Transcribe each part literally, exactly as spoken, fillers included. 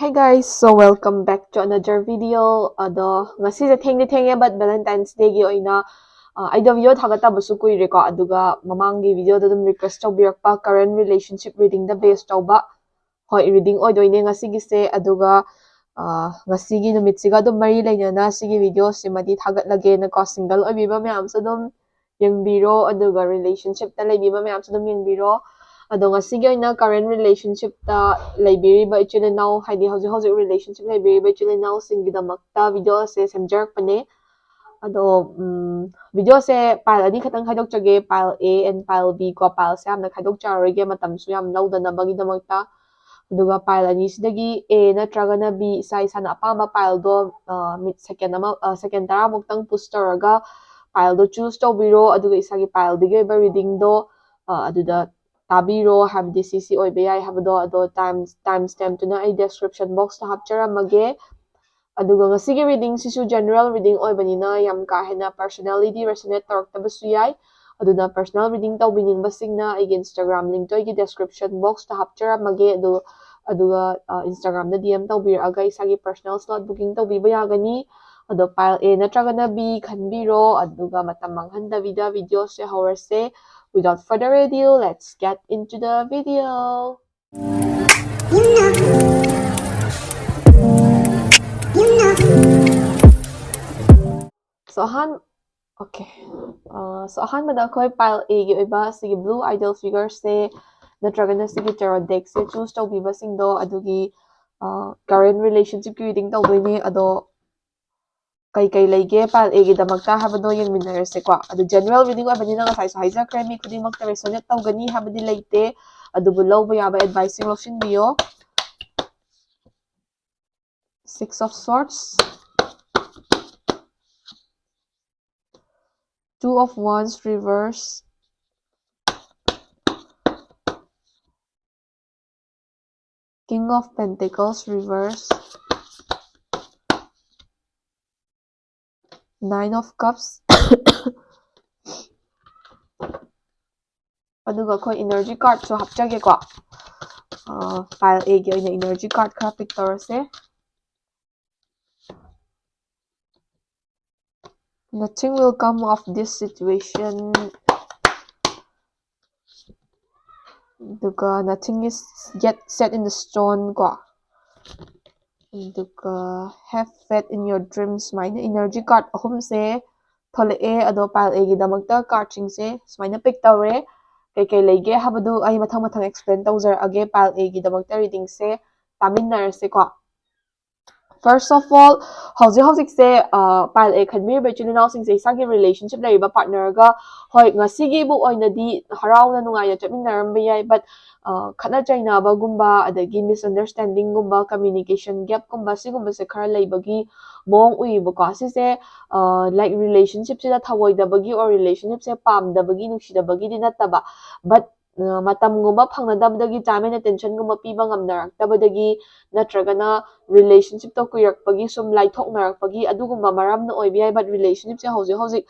Hey guys, so welcome back to another video. ꯑꯗꯣ ꯉꯁꯤꯁꯦ ꯊꯦꯡꯗꯤ ꯊꯦꯡꯉꯦ, but Valentine's Dayꯒꯤ ꯑꯣꯏꯅ ꯑ, ꯑꯩꯗꯣ video ꯊꯥꯒꯠꯇꯕꯁꯨ ꯀꯨꯏꯔꯦꯀꯣ, ꯑꯗꯨꯒ ꯃꯃꯥꯡꯒꯤ videoꯗ ꯑꯗꯨꯝ request ꯇꯧꯕꯤꯔꯛꯄ current relationship readingꯗ base ꯇꯧꯕ, ꯍꯣꯏ, reading ꯑꯣꯏꯗꯣꯏꯅꯦ ꯉꯁꯤꯒꯤꯁꯦ꯫ ꯑꯗꯨꯒ ꯑ, ꯉꯁꯤꯒꯤ ꯅꯨꯃꯤꯠꯁꯤꯒ ꯑꯗꯨꯝ ꯃꯔꯤ ꯂꯩꯅꯅ ꯁꯤꯒꯤ videoꯁꯤꯃꯗꯤ ꯊꯥꯒꯠꯂꯒꯦꯅꯀꯣ, single ꯑꯣꯏꯕꯤꯕ ꯃꯌꯥꯝꯁꯨ ꯑꯗꯨꯝ ꯌꯦꯡꯕꯤꯔꯣ, ꯑꯗꯨꯒ relationshipꯇ ꯂꯩꯕꯤꯕ ꯃꯌꯥꯝꯁꯨ ꯑꯗꯨꯝ ꯌꯦꯡꯕꯤꯔꯣ꯫ ꯑꯗꯣ ꯉꯁꯤꯒꯤ ꯑꯣꯏꯅ current relationshipꯇ ꯂꯩꯕꯤꯔꯤꯕ ꯏꯆꯤꯜ ꯏꯅꯥꯎ, ꯍꯥꯏꯗꯤ ꯍꯧꯖꯤꯛ ꯍꯧꯖꯤꯛ relationship ꯂꯩꯕꯤꯔꯤꯕ ꯏꯆꯤꯜ ꯏꯅꯥꯎꯁꯤꯡꯒꯤꯗꯃꯛꯇ videoꯁꯦ ꯁꯦꯝꯖꯔꯛꯄꯅꯦ꯫ ꯑꯗꯣ videoꯁꯦ pile ꯑꯅꯤ ꯈꯛꯇꯪ ꯈꯥꯏꯗꯣꯛꯆꯒꯦ, pile A and pile B ꯀꯣ꯫ Pileꯁꯦ ꯌꯥꯝꯅ ꯈꯥꯏꯗꯣꯛꯆꯔꯔꯣꯏꯒꯦ, ꯃꯇꯝꯁꯨ ꯌꯥꯝ ꯂꯧꯗꯅꯕꯒꯤꯗꯃꯛꯇ꯫ ꯑꯗꯨꯒ pile ꯑꯅꯤꯁꯤꯗꯒꯤ A ꯅꯠꯇ꯭ꯔꯒꯅ B, ꯏꯁꯥ ꯏꯁꯥꯅ ꯑꯄꯥꯝꯕ pileꯗꯣ ꯃꯤꯠ second ꯑꯃ, second ꯇꯔꯥꯃꯨꯛꯇꯪ pause ꯇꯧꯔꯒ pileꯗꯣ choose ꯇꯧꯕꯤꯔꯣ꯫ ꯑꯗꯨꯒ ꯏꯁꯥꯒꯤ pileꯗꯒꯤ ꯑꯣꯏꯕ readingꯗꯣ ꯑꯗꯨꯗ ꯇꯥꯕꯤꯔꯣ, ꯍꯥꯏꯕꯗꯤ ꯁꯤ ꯁꯤ ꯑꯣꯏꯕ ꯌꯥꯏ ꯍꯥꯏꯕꯗꯣ꯫ ꯑꯗꯣ time, time stampꯇꯨꯅ ꯑꯩ description boxꯇ ꯍꯥꯞꯆꯔꯝꯃꯒꯦ꯫ ꯑꯗꯨꯒ ꯉꯁꯤꯒꯤ readingꯁꯤꯁꯨ general reading ꯑꯣꯏꯕꯅꯤꯅ ꯌꯥꯝ ꯀꯥ ꯍꯦꯟꯅ personallyꯗꯤ resonate ꯇꯧꯔꯛꯇꯕꯁꯨ ꯌꯥꯏ꯫ ꯑꯗꯨꯅ personal reading ꯇꯧꯕꯤꯅꯤꯡꯕꯁꯤꯡꯅ ꯑꯩꯒꯤ Instagram linkꯇꯣ ꯑꯩꯒꯤ description boxꯇ ꯍꯥꯞꯆꯔꯝꯃꯒꯦ꯫ ꯑꯗꯨ, ꯑꯗꯨꯒ Instagramꯗ D M ꯇꯧꯕꯤꯔꯛꯑꯒ ꯏꯁꯥꯒꯤ personal slot booking ꯇꯧꯕꯤꯕ ꯌꯥꯒꯅꯤ꯫ ꯑꯗꯣ pile A ꯅꯠꯇ꯭ꯔꯒꯅ B ꯈꯟꯕꯤꯔꯣ꯫ ꯑꯗꯨꯒ ꯃꯇꯝ ꯃꯥꯡꯍꯟꯗꯕꯤꯗ videoꯁꯦ ꯍꯧꯔꯁꯦ꯫ Without further ado, let's get into the video. So ꯑꯍꯥꯟ okay. So ꯑꯍꯥꯟꯕꯗ ꯑꯩꯈꯣꯏ pile Aꯒꯤ ꯑꯣꯏꯕ ꯁꯤꯒꯤ blue idol figureꯁꯦ ꯅꯠꯇ꯭ꯔꯒꯅ ꯁꯤꯒꯤ tarot deckꯁꯦ choose ꯇꯧꯕꯤꯕꯁꯤꯡꯗꯣ ꯑꯗꯨꯒꯤ current relationshipꯀꯤ reading ꯇꯧꯗꯣꯏꯅꯦ꯫ ꯑꯗꯣ ꯀꯩ ꯀꯩ ꯂꯩꯒꯦ pile Aꯒꯤꯗꯃꯛꯇ ꯍꯥꯏꯕꯗꯣ ꯌꯦꯡꯃꯤꯟꯅꯔꯁꯦꯀꯣ꯫ ꯑꯗꯨ general reading ꯑꯣꯏꯕꯅꯤꯅ ꯉꯁꯥꯏꯁꯨ ꯍꯥꯏꯖꯈ꯭ꯔꯦ, ꯃꯤ ꯈꯨꯗꯤꯡꯃꯛꯇ resonate ꯇꯧꯒꯅꯤ ꯍꯥꯏꯕꯗꯤ ꯂꯩꯇꯦ, ꯑꯗꯨꯕꯨ ꯂꯧꯕ ꯌꯥꯕ adviceꯁꯤꯡ ꯂꯧꯁꯤꯟꯕꯤꯌꯣ꯫ Six of Swords, Two of Wands reverse, King of Pentacles reverse, Nine of Cups, ꯑꯗꯨꯒ ꯑꯩꯈꯣꯏ energy cardꯁꯨ ꯍꯥꯞꯆꯒꯦꯀꯣ꯫ Pile A ꯒꯤ ꯑꯣꯏꯅ energy card ꯈꯔ pick ꯇꯧꯔꯁꯦ꯫ Nothing will come of this situation. ꯑꯗꯨꯒ nothing is yet set in the stone ꯀꯣ꯫ ꯑꯗꯨꯒ have faith in your dreams ꯁꯨꯃꯥꯏꯅ energy card ꯑꯍꯨꯝꯁꯦ ꯊꯣꯛꯂꯛꯑꯦ꯫ ꯑꯗꯣ pile A ꯒꯤꯗꯃꯛꯇ card ꯁꯤꯡꯁꯦ ꯁꯨꯃꯥꯏꯅ pick ꯇꯧꯔꯦ꯫ ꯀꯩꯀꯩ ꯂꯩꯒꯦ ꯍꯥꯏꯕꯗꯨ ꯑꯩ ꯃꯊꯪ ꯃꯊꯪ explain ꯇꯧꯖꯔꯛꯑꯒꯦ꯫ Pile A ꯒꯤꯗꯃꯛꯇ reading say ꯇꯥꯃꯤꯟꯅꯔꯁꯦꯀꯣ꯫ First of all, ꯍꯧꯖꯤꯛ ꯍꯧꯖꯤꯛꯁꯦ pile A ꯈꯟꯕꯤꯔꯤꯕ ꯏꯆꯤꯜ ꯏꯅꯥꯎꯁꯤꯡꯁꯦ ꯏꯁꯥꯒꯤ relationship ꯂꯩꯔꯤꯕ partner ꯒ, ꯍꯣꯏ, ꯉꯁꯤꯒꯤꯕꯨ ꯑꯣꯏꯅꯗꯤ ꯍꯔꯥꯎꯅ ꯅꯨꯡꯉꯥꯏꯅ ꯆꯠꯃꯤꯟꯅꯔꯝꯕ ꯌꯥꯏ, but ꯈꯠꯅ ꯆꯩꯅꯕꯒꯨꯝꯕ, ꯑꯗꯒꯤ misunderstanding ꯒꯨꯝꯕ, communication gap ꯀꯨꯝꯕ, ꯁꯤꯒꯨꯝꯕꯁꯦ ꯈꯔ ꯂꯩꯕꯒꯤ ꯃꯑꯣꯡ ꯎꯏꯌꯦꯕꯀꯣ꯫ ꯁꯤꯁꯦ like relationship ꯁꯤꯗ ꯊꯧꯑꯣꯏꯗꯕꯒꯤ or relationship ꯁꯦ ꯄꯥꯝꯗꯕꯒꯤ, ꯅꯨꯡꯁꯤꯗꯕꯒꯤꯗꯤ ꯅꯠꯇꯕ, but ꯃꯇꯝꯒꯨꯝꯕ ꯐꯪꯅꯗꯕꯗꯒꯤ, time and attention ꯒꯨꯝꯕ ꯄꯤꯕ ꯉꯝꯅꯔꯛꯇꯕꯗꯒꯤ, ꯅꯠꯇ꯭ꯔꯒꯅ relationship ꯇꯣ ꯀꯨꯏꯔꯛꯄꯒꯤ ꯁꯨꯝ ꯂꯥꯏꯊꯣꯛꯅꯔꯛꯄꯒꯤ ꯑꯗꯨꯒꯨꯝꯕ ꯃꯔꯝꯅ ꯑꯣꯏꯕ ꯌꯥꯏ꯫ But relationship ꯁꯦ ꯍꯧꯖꯤꯛ ꯍꯧꯖꯤꯛ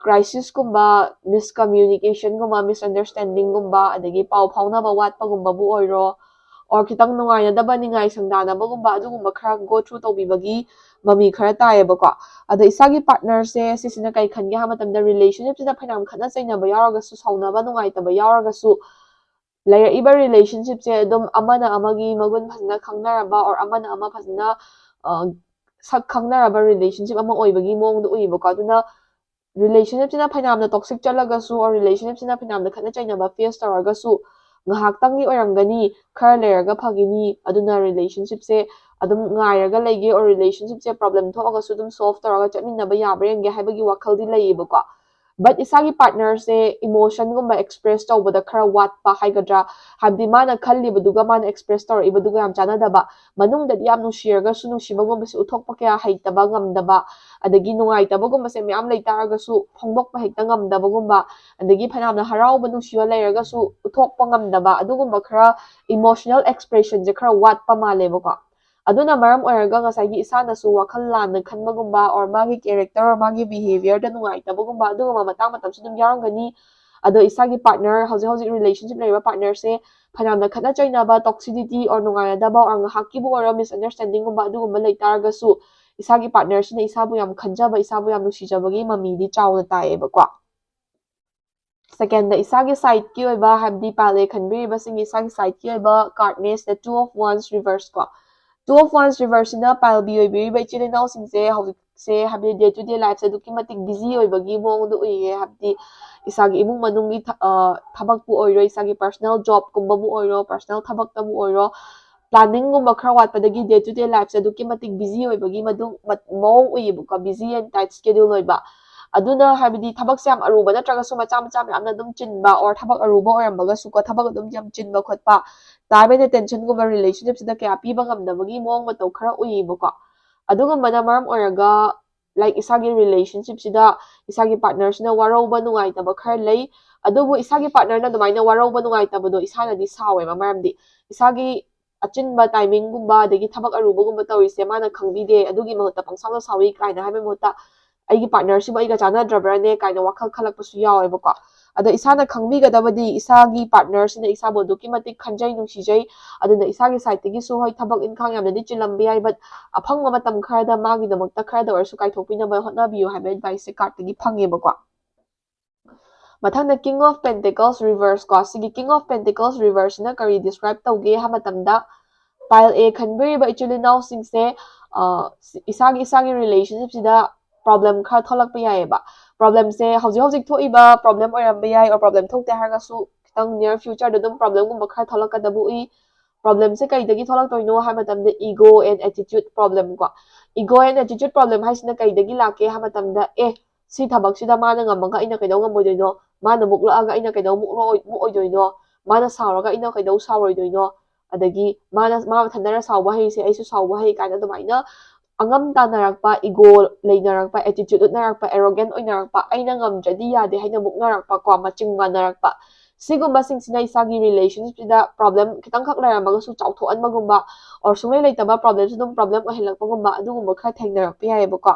crisis ꯀꯨꯝꯕ, miscommunication ꯒꯨꯝꯕ, misunderstanding ꯒꯨꯝꯕ, ꯑꯗꯒꯤ ꯄꯥꯎ ꯐꯥꯎꯅꯕ ꯋꯥꯠꯄꯒꯨꯝꯕꯕꯨ ꯑꯣꯏꯔꯣ, or ꯈꯤꯇꯪ ꯅꯨꯡꯉꯥꯏꯅꯗꯕ, ꯅꯤꯡꯉꯥꯏ ꯁꯪꯗꯥꯅꯕꯒꯨꯝꯕ ꯑꯗꯨꯒꯨꯝꯕ ꯈꯔ go through ꯇꯧꯕꯤꯕꯒꯤ ꯃꯃꯤ ꯈꯔ ꯇꯥꯏꯌꯦꯕꯀꯣ꯫ ꯑꯗꯣ ꯏꯁꯥꯒꯤ partner ꯁꯦ ꯁꯤꯁꯤꯅ ꯀꯩ ꯈꯟꯒꯦ ꯍꯥꯏꯕ ꯃꯇꯝꯗ, relationship ꯁꯤꯗ ꯐꯅꯌꯥꯝ ꯈꯠꯅ ꯆꯩꯅꯕ ꯌꯥꯎꯔꯒꯁꯨ, ꯁꯥꯎꯅꯕ ꯅꯨꯡꯉꯥꯏꯇꯕ ꯌꯥꯎꯔꯒꯁꯨ, ꯂꯩꯔꯛꯏꯕ relationship ꯁꯦ ꯑꯗꯨꯝ ꯑꯃꯅ ꯑꯃꯒꯤ ꯃꯒꯨꯟ ꯐꯖꯅ ꯈꯪꯅꯔꯕ, or ꯑꯃꯅ ꯑꯃ ꯐꯖꯅ ꯁꯛ ꯈꯪꯅꯔꯕ relationship ꯑꯃ ꯑꯣꯏꯕꯒꯤ ꯃꯑꯣꯡꯗ ꯎꯏꯌꯦꯕꯀꯣ꯫ ꯑꯗꯨꯅ relationship ꯁꯤꯅ ꯐꯅꯌꯥꯝꯅ toxic ꯆꯠꯂꯒꯁꯨ, or relationship ꯁꯤꯅ ꯐꯅꯌꯥꯝꯅ ꯈꯠꯅ ꯆꯩꯅꯕ face ꯇꯧꯔꯒꯁꯨ, ꯉꯥꯏꯍꯥꯛꯇꯪꯒꯤ ꯑꯣꯏꯔꯝꯒꯅꯤ, ꯈꯔ ꯂꯩꯔꯒ ꯐꯈꯤꯅꯤ꯫ ꯑꯗꯨꯅ relationship ꯁꯦ ꯑꯗꯨꯝ ꯉꯥꯏꯔꯒ ꯂꯩꯒꯦ, or relationship ꯁꯦ problem ꯊꯣꯛꯑꯒꯁꯨ ꯑꯗꯨꯝ solve ꯇꯧꯔꯒ ꯆꯠꯃꯤꯟꯅꯕ ꯌꯥꯕ꯭ꯔꯥ ꯌꯦꯡꯒꯦ ꯍꯥꯏꯕꯒꯤ ꯋꯥꯈꯜꯗꯤ ꯂꯩꯌꯦꯕꯀꯣ꯫ But ꯏꯁꯥꯒꯤ partner ꯁꯦ emotion ꯒꯨꯝꯕ express ꯇꯧꯕꯗ ꯈꯔ ꯋꯥꯠꯄ ꯍꯥꯏꯒꯗ꯭ꯔꯥ, ꯍꯥꯏꯕꯗꯤ ꯃꯥꯅ ꯈꯜꯂꯤꯕꯗꯨꯒ ꯃꯥꯅ express ꯇꯧꯔꯛꯏꯕꯗꯨꯒ ꯌꯥꯝ ꯆꯥꯟꯅꯗꯕ, ꯃꯅꯨꯡꯗꯗꯤ ꯌꯥꯝ ꯅꯨꯡꯁꯤꯔꯒꯁꯨ ꯅꯨꯡꯁꯤꯕꯒꯨꯝꯕꯁꯦ ꯎꯠꯊꯣꯛꯄ ꯀꯌꯥ ꯍꯩꯇꯕ, ꯉꯝꯗꯕ, ꯑꯗꯒꯤ ꯅꯨꯡꯉꯥꯏꯇꯕꯒꯨꯝꯕꯁꯦ ꯃꯌꯥꯝ ꯂꯩꯇꯥꯔꯒꯁꯨ ꯐꯣꯡꯗꯣꯛꯄ ꯍꯦꯛꯇ ꯉꯝꯗꯕꯒꯨꯝꯕ, ꯑꯗꯒꯤ ꯐꯅꯌꯥꯝꯅ ꯍꯔꯥꯎꯕ ꯅꯨꯡꯁꯤꯕ ꯂꯩꯔꯒꯁꯨ ꯎꯠꯊꯣꯛꯄ ꯉꯝꯗꯕ, ꯑꯗꯨꯒꯨꯝꯕ ꯈꯔ emotional expression ꯁꯦ ꯈꯔ ꯋꯥꯠꯄ ꯃꯥꯜꯂꯦꯕꯀꯣ꯫ ꯑꯗꯨꯅ ꯃꯔꯝ ꯑꯣꯏꯔꯒ ꯉꯁꯥꯏꯒꯤ ꯏꯁꯥꯅꯁꯨ ꯋꯥꯈꯜ ꯂꯥꯟꯅ ꯈꯟꯕꯒꯨꯝꯕ, or ꯃꯥꯒꯤ character, or ꯃꯥꯒꯤ behaviour ꯗ ꯅꯨꯡꯉꯥꯏꯇꯕꯒꯨꯝꯕ, ꯑꯗꯨꯒꯨꯝꯕ ꯃꯇꯥꯡ ꯃꯇꯝꯁꯨ ꯑꯗꯨꯝ ꯌꯥꯎꯔꯝꯒꯅꯤ꯫ ꯑꯗꯣ ꯏꯁꯥꯒꯤ partner, ꯍꯧꯖꯤꯛ ꯍꯧꯖꯤꯛ relationship ꯂꯩꯔꯤꯕ partner ꯁꯦ ꯐꯅꯌꯥꯝꯅ ꯈꯠꯅ ꯆꯩꯅꯕ, toxicity or ꯅꯨꯡꯉꯥꯏꯅꯗꯕ or ꯉꯥꯏꯍꯥꯛꯀꯤꯕꯨ ꯑꯣꯏꯔꯣ misunderstandingꯒꯨꯝꯕ ꯑꯗꯨꯒꯨꯝꯕ ꯂꯩ ꯇꯥꯔꯒꯁꯨ ꯏꯁꯥꯒꯤ partnerꯁꯤꯅ ꯏꯁꯥꯕꯨ ꯌꯥꯝ ꯈꯟꯖꯕ, ꯏꯁꯥꯕꯨ ꯌꯥꯝ ꯅꯨꯡꯁꯤꯖꯕꯒꯤ ꯃꯃꯤꯗꯤ ꯆꯥꯎꯅ ꯇꯥꯏꯌꯦꯕꯀꯣ꯫ Secondꯗ ꯏꯁꯥꯒꯤ sideꯀꯤ ꯑꯣꯏꯕ, ꯍꯥꯏꯕꯗꯤ pile A ꯈꯟꯕꯤꯔꯤꯕꯁꯤꯡꯒꯤ ꯏꯁꯥꯒꯤ sideꯀꯤ ꯑꯣꯏꯕ cardꯅꯦ ꯁꯤꯗ Two of Wands reverse ꯀꯣ꯫ Two of Wands reverseꯁꯤꯅ pile B ꯑꯣꯏꯕꯤꯔꯤꯕ ꯏꯆꯤꯜ ꯏꯅꯥꯎꯁꯤꯡꯁꯦ ꯍꯧꯖꯤꯛꯁꯦ, ꯍꯥꯏꯕꯗꯤ day to day lifeꯁꯦ ꯑꯗꯨꯛꯀꯤ ꯃꯇꯤꯛ busy ꯑꯣꯏꯕꯒꯤ ꯃꯑꯣꯡꯗ ꯎꯏꯌꯦ꯫ ꯍꯥꯏꯕꯗꯤ ꯏꯁꯥꯒꯤ ꯏꯃꯨꯡ ꯃꯅꯨꯡꯒꯤ ꯊ-, ꯑ, ꯊꯕꯛꯄꯨ ꯑꯣꯏꯔꯣ, ꯏꯁꯥꯒꯤ personal jobꯀꯨꯝꯕꯕꯨ ꯑꯣꯏꯔꯣ, personal ꯊꯕꯛꯇꯕꯨ ꯑꯣꯏꯔꯣ, planningꯒꯨꯝꯕ ꯈꯔ ꯋꯥꯠꯄꯗꯒꯤ day to day lifeꯁꯦ ꯑꯗꯨꯛꯀꯤ ꯃꯇꯤꯛ busy ꯑꯣꯏꯕꯒꯤ ꯃꯗꯨ-, ꯃ-, ꯃꯑꯣꯡ ꯎꯏꯌꯦꯕꯀꯣ, busy and tight schedule ꯑꯣꯏꯕ꯫ ꯑꯗꯨꯅ ꯍꯥꯏꯕꯗꯤ ꯊꯕꯛꯁꯦ ꯌꯥꯝ ꯑꯔꯨꯕ ꯅꯠꯇ꯭ꯔꯒꯁꯨ ꯃꯆꯥ ꯃꯆꯥ ꯃꯌꯥꯝꯅ ꯑꯗꯨꯝ ꯆꯤꯟꯕ, or ꯊꯕꯛ ꯑꯔꯨꯕ ꯑꯣꯏꯔꯝꯃꯒꯁꯨꯀꯣ, ꯊꯕꯛ ꯑꯗꯨꯝ ꯌꯥꯝ ꯆꯤꯟꯕ ꯈꯣꯠꯄ, time and attentionꯒꯨꯝꯕ relationshipꯁꯤꯗ ꯀꯌꯥ ꯄꯤꯕ ꯉꯝꯗꯕꯒꯤ ꯃꯑꯣꯡ ꯃꯇꯧ ꯈꯔ ꯎꯏꯌꯦꯕꯀꯣ꯫ ꯑꯗꯨꯒꯨꯝꯕꯅ ꯃꯔꯝ ꯑꯣꯏꯔꯒ, like, ꯏꯁꯥꯒꯤ relationshipꯁꯤꯗ ꯏꯁꯥꯒꯤ partnerꯁꯤꯅ ꯋꯥꯔꯧꯕ ꯅꯨꯡꯉꯥꯏꯇꯕ ꯈꯔ ꯂꯩ꯫ ꯑꯗꯨꯕꯨ ꯏꯁꯥꯒꯤ partnerꯅ ꯑꯗꯨꯃꯥꯏꯅ ꯋꯥꯔꯧꯕ ꯅꯨꯡꯉꯥꯏꯇꯕꯗꯣ ꯏꯁꯥꯅꯗꯤ ꯁꯥꯎꯋꯦꯕ, ꯃꯔꯝꯗꯤ ꯏꯁꯥꯒꯤ ꯑꯆꯤꯟꯕ timingꯒꯨꯝꯕ ꯑꯗꯒꯤ ꯊꯕꯛ ꯑꯔꯨꯕꯒꯨꯝꯕ ꯇꯧꯔꯤꯁꯦ ꯃꯥꯅ ꯈꯪꯕꯤꯗꯦ, ꯑꯗꯨꯒꯤ ꯃꯍꯨꯠꯇ ꯄꯪꯁꯥꯎꯗ ꯁꯥꯎꯏ ꯀꯥꯏꯅ ꯍꯥꯏꯕꯒꯤ ꯃꯍꯨꯠꯇ, "ꯑꯩꯒꯤ partnerꯁꯤꯕꯨ ꯑꯩꯒ ꯆꯥꯟꯅꯗ꯭ꯔꯕ꯭ꯔꯥꯅꯦ?" ꯀꯥꯏꯅ ꯋꯥꯈꯜ ꯈꯜꯂꯛꯄꯁꯨ ꯌꯥꯎꯋꯦꯕꯀꯣ꯫ ꯑꯗꯣ ꯏꯁꯥꯅ ꯈꯪꯕꯤꯒꯗꯕꯗꯤ ꯏꯁꯥꯒꯤ partnerꯁꯤꯅ ꯏꯁꯥꯕꯨ ꯑꯗꯨꯛꯀꯤ ꯃꯇꯤꯛ ꯈꯟꯖꯩ, ꯅꯨꯡꯁꯤꯖꯩ꯫ ꯑꯗꯨꯅ ꯏꯁꯥꯒꯤ sideꯇꯒꯤꯁꯨ, ꯍꯣꯏ, ꯊꯕꯛ ꯏꯪꯈꯥꯡ ꯌꯥꯝꯅꯗꯤ ꯆꯤꯜꯂꯝꯕ ꯌꯥꯏ, but ꯑꯐꯪꯕ ꯃꯇꯝ ꯈꯔꯗ ꯃꯥꯒꯤꯗꯃꯛꯇ ꯈꯔꯗ ꯑꯣꯏꯔꯁꯨ ꯀꯥꯏꯊꯣꯛꯄꯤꯅꯕ ꯍꯣꯠꯅꯕꯤꯌꯨ ꯍꯥꯏꯕ adviceꯁꯦ cardꯇꯒꯤ ꯐꯪꯉꯦꯕꯀꯣ꯫ ꯃꯊꯪꯗ King of Pentacles reverse ꯀꯣ꯫ ꯁꯤꯒꯤ King of Pentacles reverseꯁꯤꯅ ꯀꯔꯤ describe ꯇꯧꯒꯦ ꯍꯥꯏꯕ ꯃꯇꯝꯗ, pile A ꯈꯟꯕꯤꯔꯤꯕ ꯏꯆꯤꯜ ꯏꯅꯥꯎꯁꯤꯡꯁꯦ, ꯑ, ꯏꯁꯥꯒꯤ, ꯏꯁꯥꯒꯤ relationshipꯁꯤꯗ problem ꯈꯔ ꯊꯣꯛꯂꯛꯄ ꯌꯥꯏꯑꯕ꯫ Problemꯁꯦ ꯍꯧꯖꯤꯛ ꯍꯧꯖꯤꯛ ꯊꯣꯛꯏꯕ problem ꯑꯣꯏꯔꯝꯕ ꯌꯥꯏ, or problem ꯊꯣꯛꯇꯦ ꯍꯥꯏꯔꯒꯁꯨ ꯈꯤꯇꯪ near futureꯗ ꯑꯗꯨꯝ problemꯒꯨꯝꯕ ꯈꯔ ꯊꯣꯛꯂꯛꯀꯗꯕ ꯎꯏ꯫ Problemꯁꯦ ꯀꯩꯗꯒꯤ ꯊꯣꯛꯂꯛꯇꯣꯏꯅꯣ ꯍꯥꯏꯕ ꯃꯇꯝꯗ, ego and attitude problem ꯀꯣ꯫ Ego and attitude problem ꯍꯥꯏꯁꯤꯅ ꯀꯩꯗꯒꯤ ꯂꯥꯛꯀꯦ ꯍꯥꯏꯕ ꯃꯇꯝꯗ, ꯑꯦ, ꯁꯤ ꯊꯕꯛꯁꯤꯗ ꯃꯥꯅ ꯉꯝꯃꯒ ꯑꯩꯅ ꯀꯩꯗꯧ ꯉꯝꯃꯣꯏꯗꯣꯏꯅꯣ? ꯃꯥꯅ ꯃꯨꯛꯂꯛꯑꯒ ꯑꯩꯅ ꯀꯩꯗꯧ ꯃꯨꯛꯂꯛꯑꯣꯏ-, ꯃꯨꯛꯑꯣꯏꯗꯣꯏꯅꯣ? ꯃꯥꯅ ꯁꯥꯎꯔꯒ ꯑꯩꯅ ꯀꯩꯗꯧ ꯁꯥꯎꯔꯣꯏꯗꯣꯏꯅꯣ? ꯑꯗꯒꯤ ꯃꯥꯅ, ꯃꯥ ꯃꯊꯟꯇꯅ ꯁꯥꯎꯕ ꯍꯩꯁꯦ ꯑꯩꯁꯨ ꯁꯥꯎꯕ ꯍꯩ ꯀꯥꯏꯅ ꯑꯗꯨꯃꯥꯏꯅ ꯑꯉꯝ ꯇꯥꯟꯅꯔꯛꯄ, ego ꯂꯩꯅꯔꯛꯄ, attitude ꯎꯠꯅꯔꯛꯄ, arrogant ꯑꯣꯏꯅꯔꯛꯄ, "ꯑꯩꯅ ꯉꯝꯗ꯭ꯔꯗꯤ ꯌꯥꯗꯦ" ꯍꯥꯏꯅ ꯃꯨꯛꯅꯔꯛꯄ ꯀꯣ, ꯃꯆꯤꯡ ꯃꯥꯟꯅꯔꯛꯄ, ꯁꯤꯒꯨꯝꯕꯁꯤꯡꯁꯤꯅ ꯏꯁꯥꯒꯤ relationshipꯁꯤꯗ problem ꯈꯤꯇꯪꯈꯛ ꯂꯩꯔꯝꯃꯒꯁꯨ ꯆꯥꯎꯊꯣꯛꯍꯟꯕꯒꯨꯝꯕ, or ꯁꯨꯡꯂꯩ ꯂꯩꯇꯕ problemꯁꯨ ꯑꯗꯨꯝ problem ꯑꯣꯏꯍꯜꯂꯛꯄꯒꯨꯝꯕ, ꯑꯗꯨꯒꯨꯝꯕ ꯈꯔ ꯊꯦꯡꯅꯔꯛꯄ ꯌꯥꯏꯑꯕꯀꯣ꯫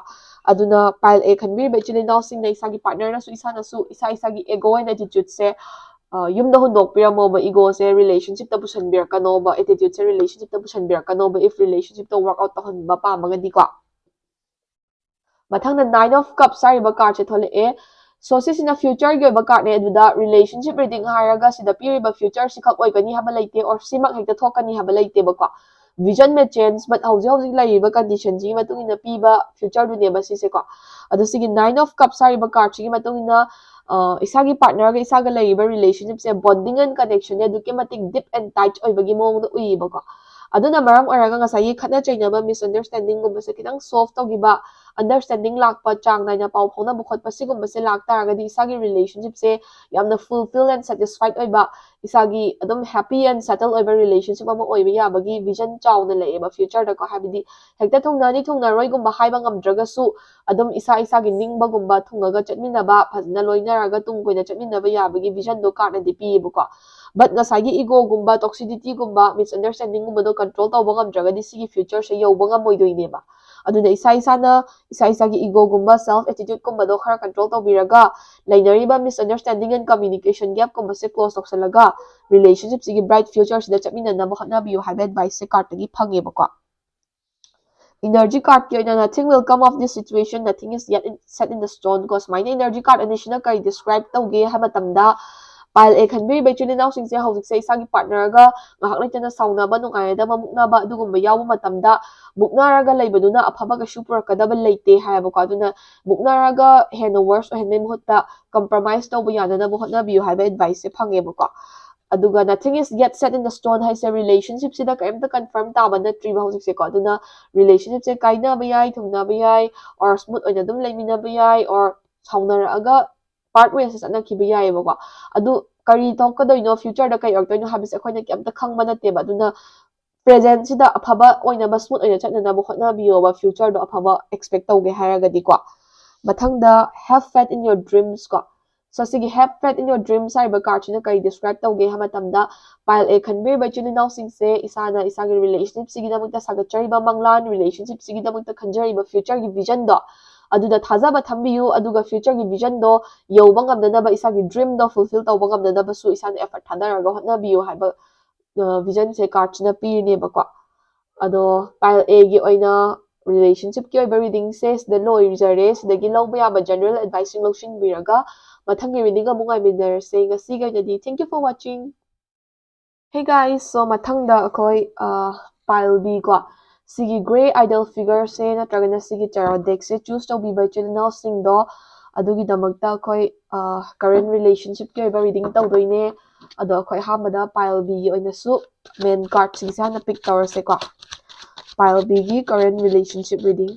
ꯑꯗꯨꯅ pile A ꯈꯟꯕꯤꯔꯤꯕ ꯏꯆꯤꯜ ꯏꯅꯥꯎꯁꯤꯡꯅ ꯏꯁꯥꯒꯤ partnerꯅꯁꯨ ꯏꯁꯥꯅꯁꯨ ꯏꯁꯥ ꯏꯁꯥꯒꯤ ego and attitudeꯁꯦ ꯌꯨꯝꯗ ꯍꯨꯟꯗꯣꯛꯄꯤꯔꯝꯃꯣꯕ, ego ꯁꯦ relationship ꯇ ꯄꯨꯁꯟꯕꯤꯔꯛꯀꯅꯣꯕ, attitude ꯁꯦ relationship ꯇ ꯄꯨꯁꯟꯕꯤꯔꯛꯀꯅꯣꯕ, if relationship ꯇ work out ꯇꯧꯍꯟꯕ ꯄꯥꯝꯃꯒꯗꯤꯀꯣ꯫ ꯃꯊꯪꯗ Nine of Cups ꯍꯥꯏꯔꯤꯕ card ꯁꯦ ꯊꯣꯛꯂꯛꯑꯦ꯫ So ꯁꯤꯁꯤꯅ future ꯒꯤ ꯑꯣꯏꯕ card ꯅꯦ꯫ ꯑꯗꯨꯗ relationship reading ꯍꯥꯏꯔꯒ ꯁꯤꯗ ꯄꯤꯔꯤꯕ future ꯁꯤ ꯈꯛ ꯑꯣꯏꯒꯅꯤ ꯍꯥꯏꯕ ꯂꯩꯇꯦ, or ꯁꯤꯃꯛ ꯍꯦꯛꯇ ꯊꯣꯛꯀꯅꯤ ꯍꯥꯏꯕ ꯂꯩꯇꯦꯕꯀꯣ꯫ Vision ꯃꯦ change, but ꯍꯧꯖꯤꯛ ꯍꯧꯖꯤꯛ ꯂꯩꯔꯤꯕ condition ꯁꯤꯒꯤ ꯃꯇꯨꯡ ꯏꯟꯅ ꯄꯤꯕ future ꯗꯨꯅꯦꯕ ꯁꯤꯁꯦꯀꯣ꯫ ꯑꯗꯣ ꯁꯤꯒꯤ Nine of Cups ꯍꯥꯏꯔꯤꯕ card ꯁꯤꯒꯤ ꯃꯇꯨꯡ ꯏꯟꯅ, ꯑ, ꯏꯁꯥꯒꯤ partner ꯒ ꯏꯁꯥꯒ ꯂꯩꯔꯤꯕ relationship say bonding and connection ꯁꯦ ꯑꯗꯨꯛꯀꯤ ꯃꯇꯤꯛ deep and tight ꯑꯣꯏꯕꯒꯤ ꯃꯑꯣꯡꯗ ꯎꯏꯌꯦꯕꯀꯣ꯫ ꯑꯗꯨꯅ ꯃꯔꯝ ꯑꯣꯏꯔꯒ ꯉꯁꯥꯏꯒꯤ ꯈꯠꯅ ꯆꯩꯅꯕ, misunderstanding ꯒꯨꯝꯕꯁꯦ ꯈꯤꯇꯪ solve ꯇꯧꯈꯤꯕ, understanding ꯂꯥꯛꯄ, ꯆꯥꯡ ꯅꯥꯏꯅ ꯄꯥꯎ ꯐꯥꯎꯅꯕ ꯈꯣꯠꯄ, ꯁꯤꯒꯨꯝꯕꯁꯦ ꯂꯥꯛꯇꯥꯔꯒꯗꯤ ꯏꯁꯥꯒꯤ relationship ꯁꯦ ꯌꯥꯝꯅ fulfill and satisfied ꯑꯣꯏꯕ, ꯏꯁꯥꯒꯤ ꯑꯗꯨꯝ happy and settle ꯑꯣꯏꯕ relationship ꯑꯃ ꯑꯣꯏꯕ ꯌꯥꯕꯒꯤ vision ꯆꯥꯎꯅ ꯂꯩꯌꯦꯕ future ꯗꯀꯣ꯫ ꯍꯥꯏꯕꯗꯤ ꯍꯦꯛꯇ ꯊꯨꯡꯅꯅꯤ ꯊꯨꯡꯅꯔꯣꯏꯒꯨꯝꯕ ꯍꯥꯏꯕ ꯉꯝꯗ꯭ꯔꯒꯁꯨ, ꯑꯗꯨꯝ ꯏꯁꯥ ꯏꯁꯥꯒꯤ ꯅꯤꯡꯕꯒꯨꯝꯕ ꯊꯨꯡꯉꯒ ꯆꯠꯃꯤꯟꯅꯕ, ꯐꯖꯅ ꯂꯣꯏꯅꯔꯒ ꯇꯨꯡ ꯀꯣꯏꯅ ꯆꯠꯃꯤꯟꯅꯕ ꯌꯥꯕꯒꯤ vision ꯗꯣ card ꯅꯗꯤ ꯄꯤꯌꯦꯕꯀꯣ꯫ But ꯉꯁꯥꯏꯒꯤ ego ꯒꯨꯝꯕ, toxicity ꯒꯨꯝꯕ, misunderstanding ꯒꯨꯝꯕꯗꯣ control ꯇꯧꯕ ꯉꯝꯗ꯭ꯔꯒꯗꯤ ꯁꯤꯒꯤ future ꯁꯦ ꯌꯧꯕ ꯉꯝꯃꯣꯏꯗꯣꯏꯅꯦꯕ꯫ ꯑꯗꯨꯅ ꯏꯁꯥ ꯏꯁꯥꯅ, ꯏꯁꯥ ꯏꯁꯥꯒꯤ ego ꯒꯨꯝꯕ, self attitude ꯀꯨꯝꯕꯗꯣ ꯈꯔ control ꯇꯧꯕꯤꯔꯒ, ꯂꯩꯅꯔꯤꯕ misunderstanding and communication gap ꯀꯨꯝꯕꯁꯦ close ꯇꯧꯁꯜꯂꯒ, relationship ꯁꯤꯒꯤ bright future ꯁꯤꯗ ꯆꯠꯃꯤꯟꯅꯅꯕ ꯍꯣꯠꯅꯕꯤꯌꯨ ꯍꯥꯏꯕ advice ꯁꯦ card ꯇꯒꯤ ꯐꯪꯉꯦꯕꯀꯣ꯫ Energy card ꯀꯤ ꯑꯣꯏꯅ nothing will come of this situation, nothing is yet in, set in the stone ꯀꯣ꯫ ꯁꯨꯃꯥꯏꯅ energy card ꯑꯅꯤꯁꯤꯅ ꯀꯔꯤ describe ꯇꯧꯒꯦ ꯍꯥꯏꯕ ꯃꯇꯝꯗ, pile A ꯈꯟꯕꯤꯔꯤꯕ ꯏꯆꯤꯜ ꯏꯅꯥꯎꯁꯤꯡꯁꯦ ꯍꯧꯖꯤꯛꯁꯦ ꯏꯁꯥꯒꯤ partner ꯒ ꯉꯥꯏꯍꯥꯛ ꯂꯩꯇꯅ ꯁꯥꯎꯅꯕ, ꯅꯨꯡꯉꯥꯏꯅꯗꯕ, ꯃꯨꯛꯅꯕ ꯑꯗꯨꯒꯨꯝꯕ ꯌꯥꯎꯕ ꯃꯇꯝꯗ, ꯃꯨꯛꯅꯔꯒ ꯂꯩꯕꯗꯨꯅ ꯑꯐꯕ ꯀꯩꯁꯨ ꯄꯨꯔꯛꯀꯗꯕ ꯂꯩꯇꯦ ꯍꯥꯏꯌꯦꯕꯀꯣ꯫ ꯑꯗꯨꯅ ꯃꯨꯛꯅꯔꯒ ꯍꯦꯟꯅ worse ꯑꯣꯏꯍꯟꯕꯩ ꯃꯍꯨꯠꯇ compromise ꯇꯧꯕ ꯌꯥꯅꯅꯕ ꯍꯣꯠꯅꯕꯤꯌꯨ ꯍꯥꯏꯕ advice ꯁꯦ ꯐꯪꯉꯦꯕꯀꯣ꯫ ꯑꯗꯨꯒ nothing is yet set in the stone ꯍꯥꯏꯁꯦ relationship ꯁꯤꯗ ꯀꯔꯤꯝꯇ confirm ꯇꯥꯕ ꯅꯠꯇ꯭ꯔꯤꯕ ꯍꯧꯖꯤꯛꯁꯦꯀꯣ꯫ ꯑꯗꯨꯅ relationship ꯁꯦ ꯀꯥꯏꯅꯕ ꯌꯥꯏ, ꯊꯨꯡꯅꯕ ꯌꯥꯏ, or smooth ꯑꯣꯏꯅ ꯑꯗꯨꯝ ꯂꯩꯃꯤꯟꯅꯕ ꯌꯥꯏ, or ꯁꯥꯎꯅꯔꯛꯑꯒ part ways ꯇ ꯆꯠꯅꯈꯤꯕ ꯌꯥꯏꯌꯦꯕꯀꯣ꯫ ꯑꯗꯨ ꯀꯔꯤ ꯊꯣꯛꯀꯗꯣꯏꯅꯣ, future ꯗ ꯀꯩ ꯑꯣꯏꯔꯛꯇꯣꯏꯅꯣ ꯍꯥꯏꯕꯁꯦ ꯑꯩꯈꯣꯏꯅ ꯀꯩꯝꯇ ꯈꯪꯕ ꯅꯠꯇꯦꯕ꯫ ꯑꯗꯨꯅ present ꯁꯤꯗ ꯑꯐꯕ ꯑꯣꯏꯅꯕ, smooth ꯑꯣꯏꯅ ꯆꯠꯅꯅꯕ ꯍꯣꯠꯅꯕꯤꯌꯣꯕ, future ꯗꯣ ꯑꯐꯕ expect ꯇꯧꯒꯦ ꯍꯥꯏꯔꯒꯗꯤꯀꯣ꯫ ꯃꯊꯪꯗ have faith in your dreams ꯀꯣ꯫ So ꯁꯤꯒꯤ have faith in your dreams ꯍꯥꯏꯔꯤꯕ card ꯁꯤꯅ ꯀꯔꯤ describe ꯇꯧꯒꯦ ꯍꯥꯏꯕ ꯃꯇꯝꯗ, pile A ꯈꯟꯕꯤꯔꯤꯕ ꯏꯆꯤꯜ ꯏꯅꯥꯎꯁꯤꯡꯁꯦ ꯏꯁꯥꯅ ꯏꯁꯥꯒꯤ relationship ꯁꯤꯒꯤꯗꯃꯛꯇ ꯁꯥꯒꯠꯆꯔꯤꯕ ꯃꯪꯂꯥꯟ, relationship ꯁꯤꯒꯤꯗꯃꯛꯇ ꯈꯟꯖꯔꯤꯕ future ꯒꯤ vision ꯗꯣ, ꯑꯗꯨꯗ ꯊꯥꯖꯕ ꯊꯝꯕꯤꯌꯨ, ꯑꯗꯨꯒ future ꯒꯤ vision ꯗꯣ ꯌꯧꯕ ꯉꯝꯅꯅꯕ, ꯏꯁꯥꯒꯤ dream ꯗꯣ fulfill ꯇꯧꯕ ꯉꯝꯅꯅꯕꯁꯨ ꯏꯁꯥꯅ effort ꯊꯥꯗꯔꯒ ꯍꯣꯠꯅꯕꯤꯌꯨ ꯍꯥꯏꯕ, ꯑ, vision ꯁꯦ card ꯁꯤꯅ ꯄꯤꯔꯤꯅꯦꯕꯀꯣ꯫ ꯑꯗꯣ pile A ꯒꯤ ꯑꯣꯏꯅ relationship ꯀꯤ ꯑꯣꯏꯕ reading ꯁꯦ ꯁꯤꯗ ꯂꯣꯏꯖꯔꯦ꯫ ꯁꯤꯗꯒꯤ ꯂꯧꯕ ꯌꯥꯕ general advice ꯁꯤꯡ ꯂꯧꯁꯤꯟꯕꯤꯔꯒ ꯃꯊꯪꯒꯤ reading ꯑꯃꯨꯛ ꯉꯥꯏꯃꯤꯟꯅꯔꯁꯦ꯫ ꯉꯁꯤꯒꯤ ꯑꯣꯏꯅꯗꯤ thank you for watching꯫ Hey guys, so ꯃꯊꯪꯗ ꯑꯩꯈꯣꯏ, ꯑ, pile B ꯀꯣ, ꯁꯤꯒꯤ grey idol figure ꯁꯦ ꯅꯠꯇ꯭ꯔꯒꯅ ꯁꯤꯒꯤ tarot deck ꯁꯦ choose ꯇꯧꯕꯤꯕ ꯏꯆꯤꯜ ꯏꯅꯥꯎꯁꯤꯡꯗꯣ, ꯑꯗꯨꯒꯤꯗꯃꯛꯇ ꯑꯩꯈꯣꯏ, ꯑ, current relationship ꯀꯤ ꯑꯣꯏꯕ reading ꯇꯧꯗꯣꯏꯅꯦ꯫ ꯑꯗꯣ ꯑꯩꯈꯣꯏ ꯑꯍꯥꯟꯕꯗ pile B ꯒꯤ ꯑꯣꯏꯅꯁꯨ main card ꯁꯤꯡꯁꯦ ꯍꯥꯟꯅ pick ꯇꯧꯔꯁꯦꯀꯣ꯫ Pile B ꯒꯤ current relationship reading꯫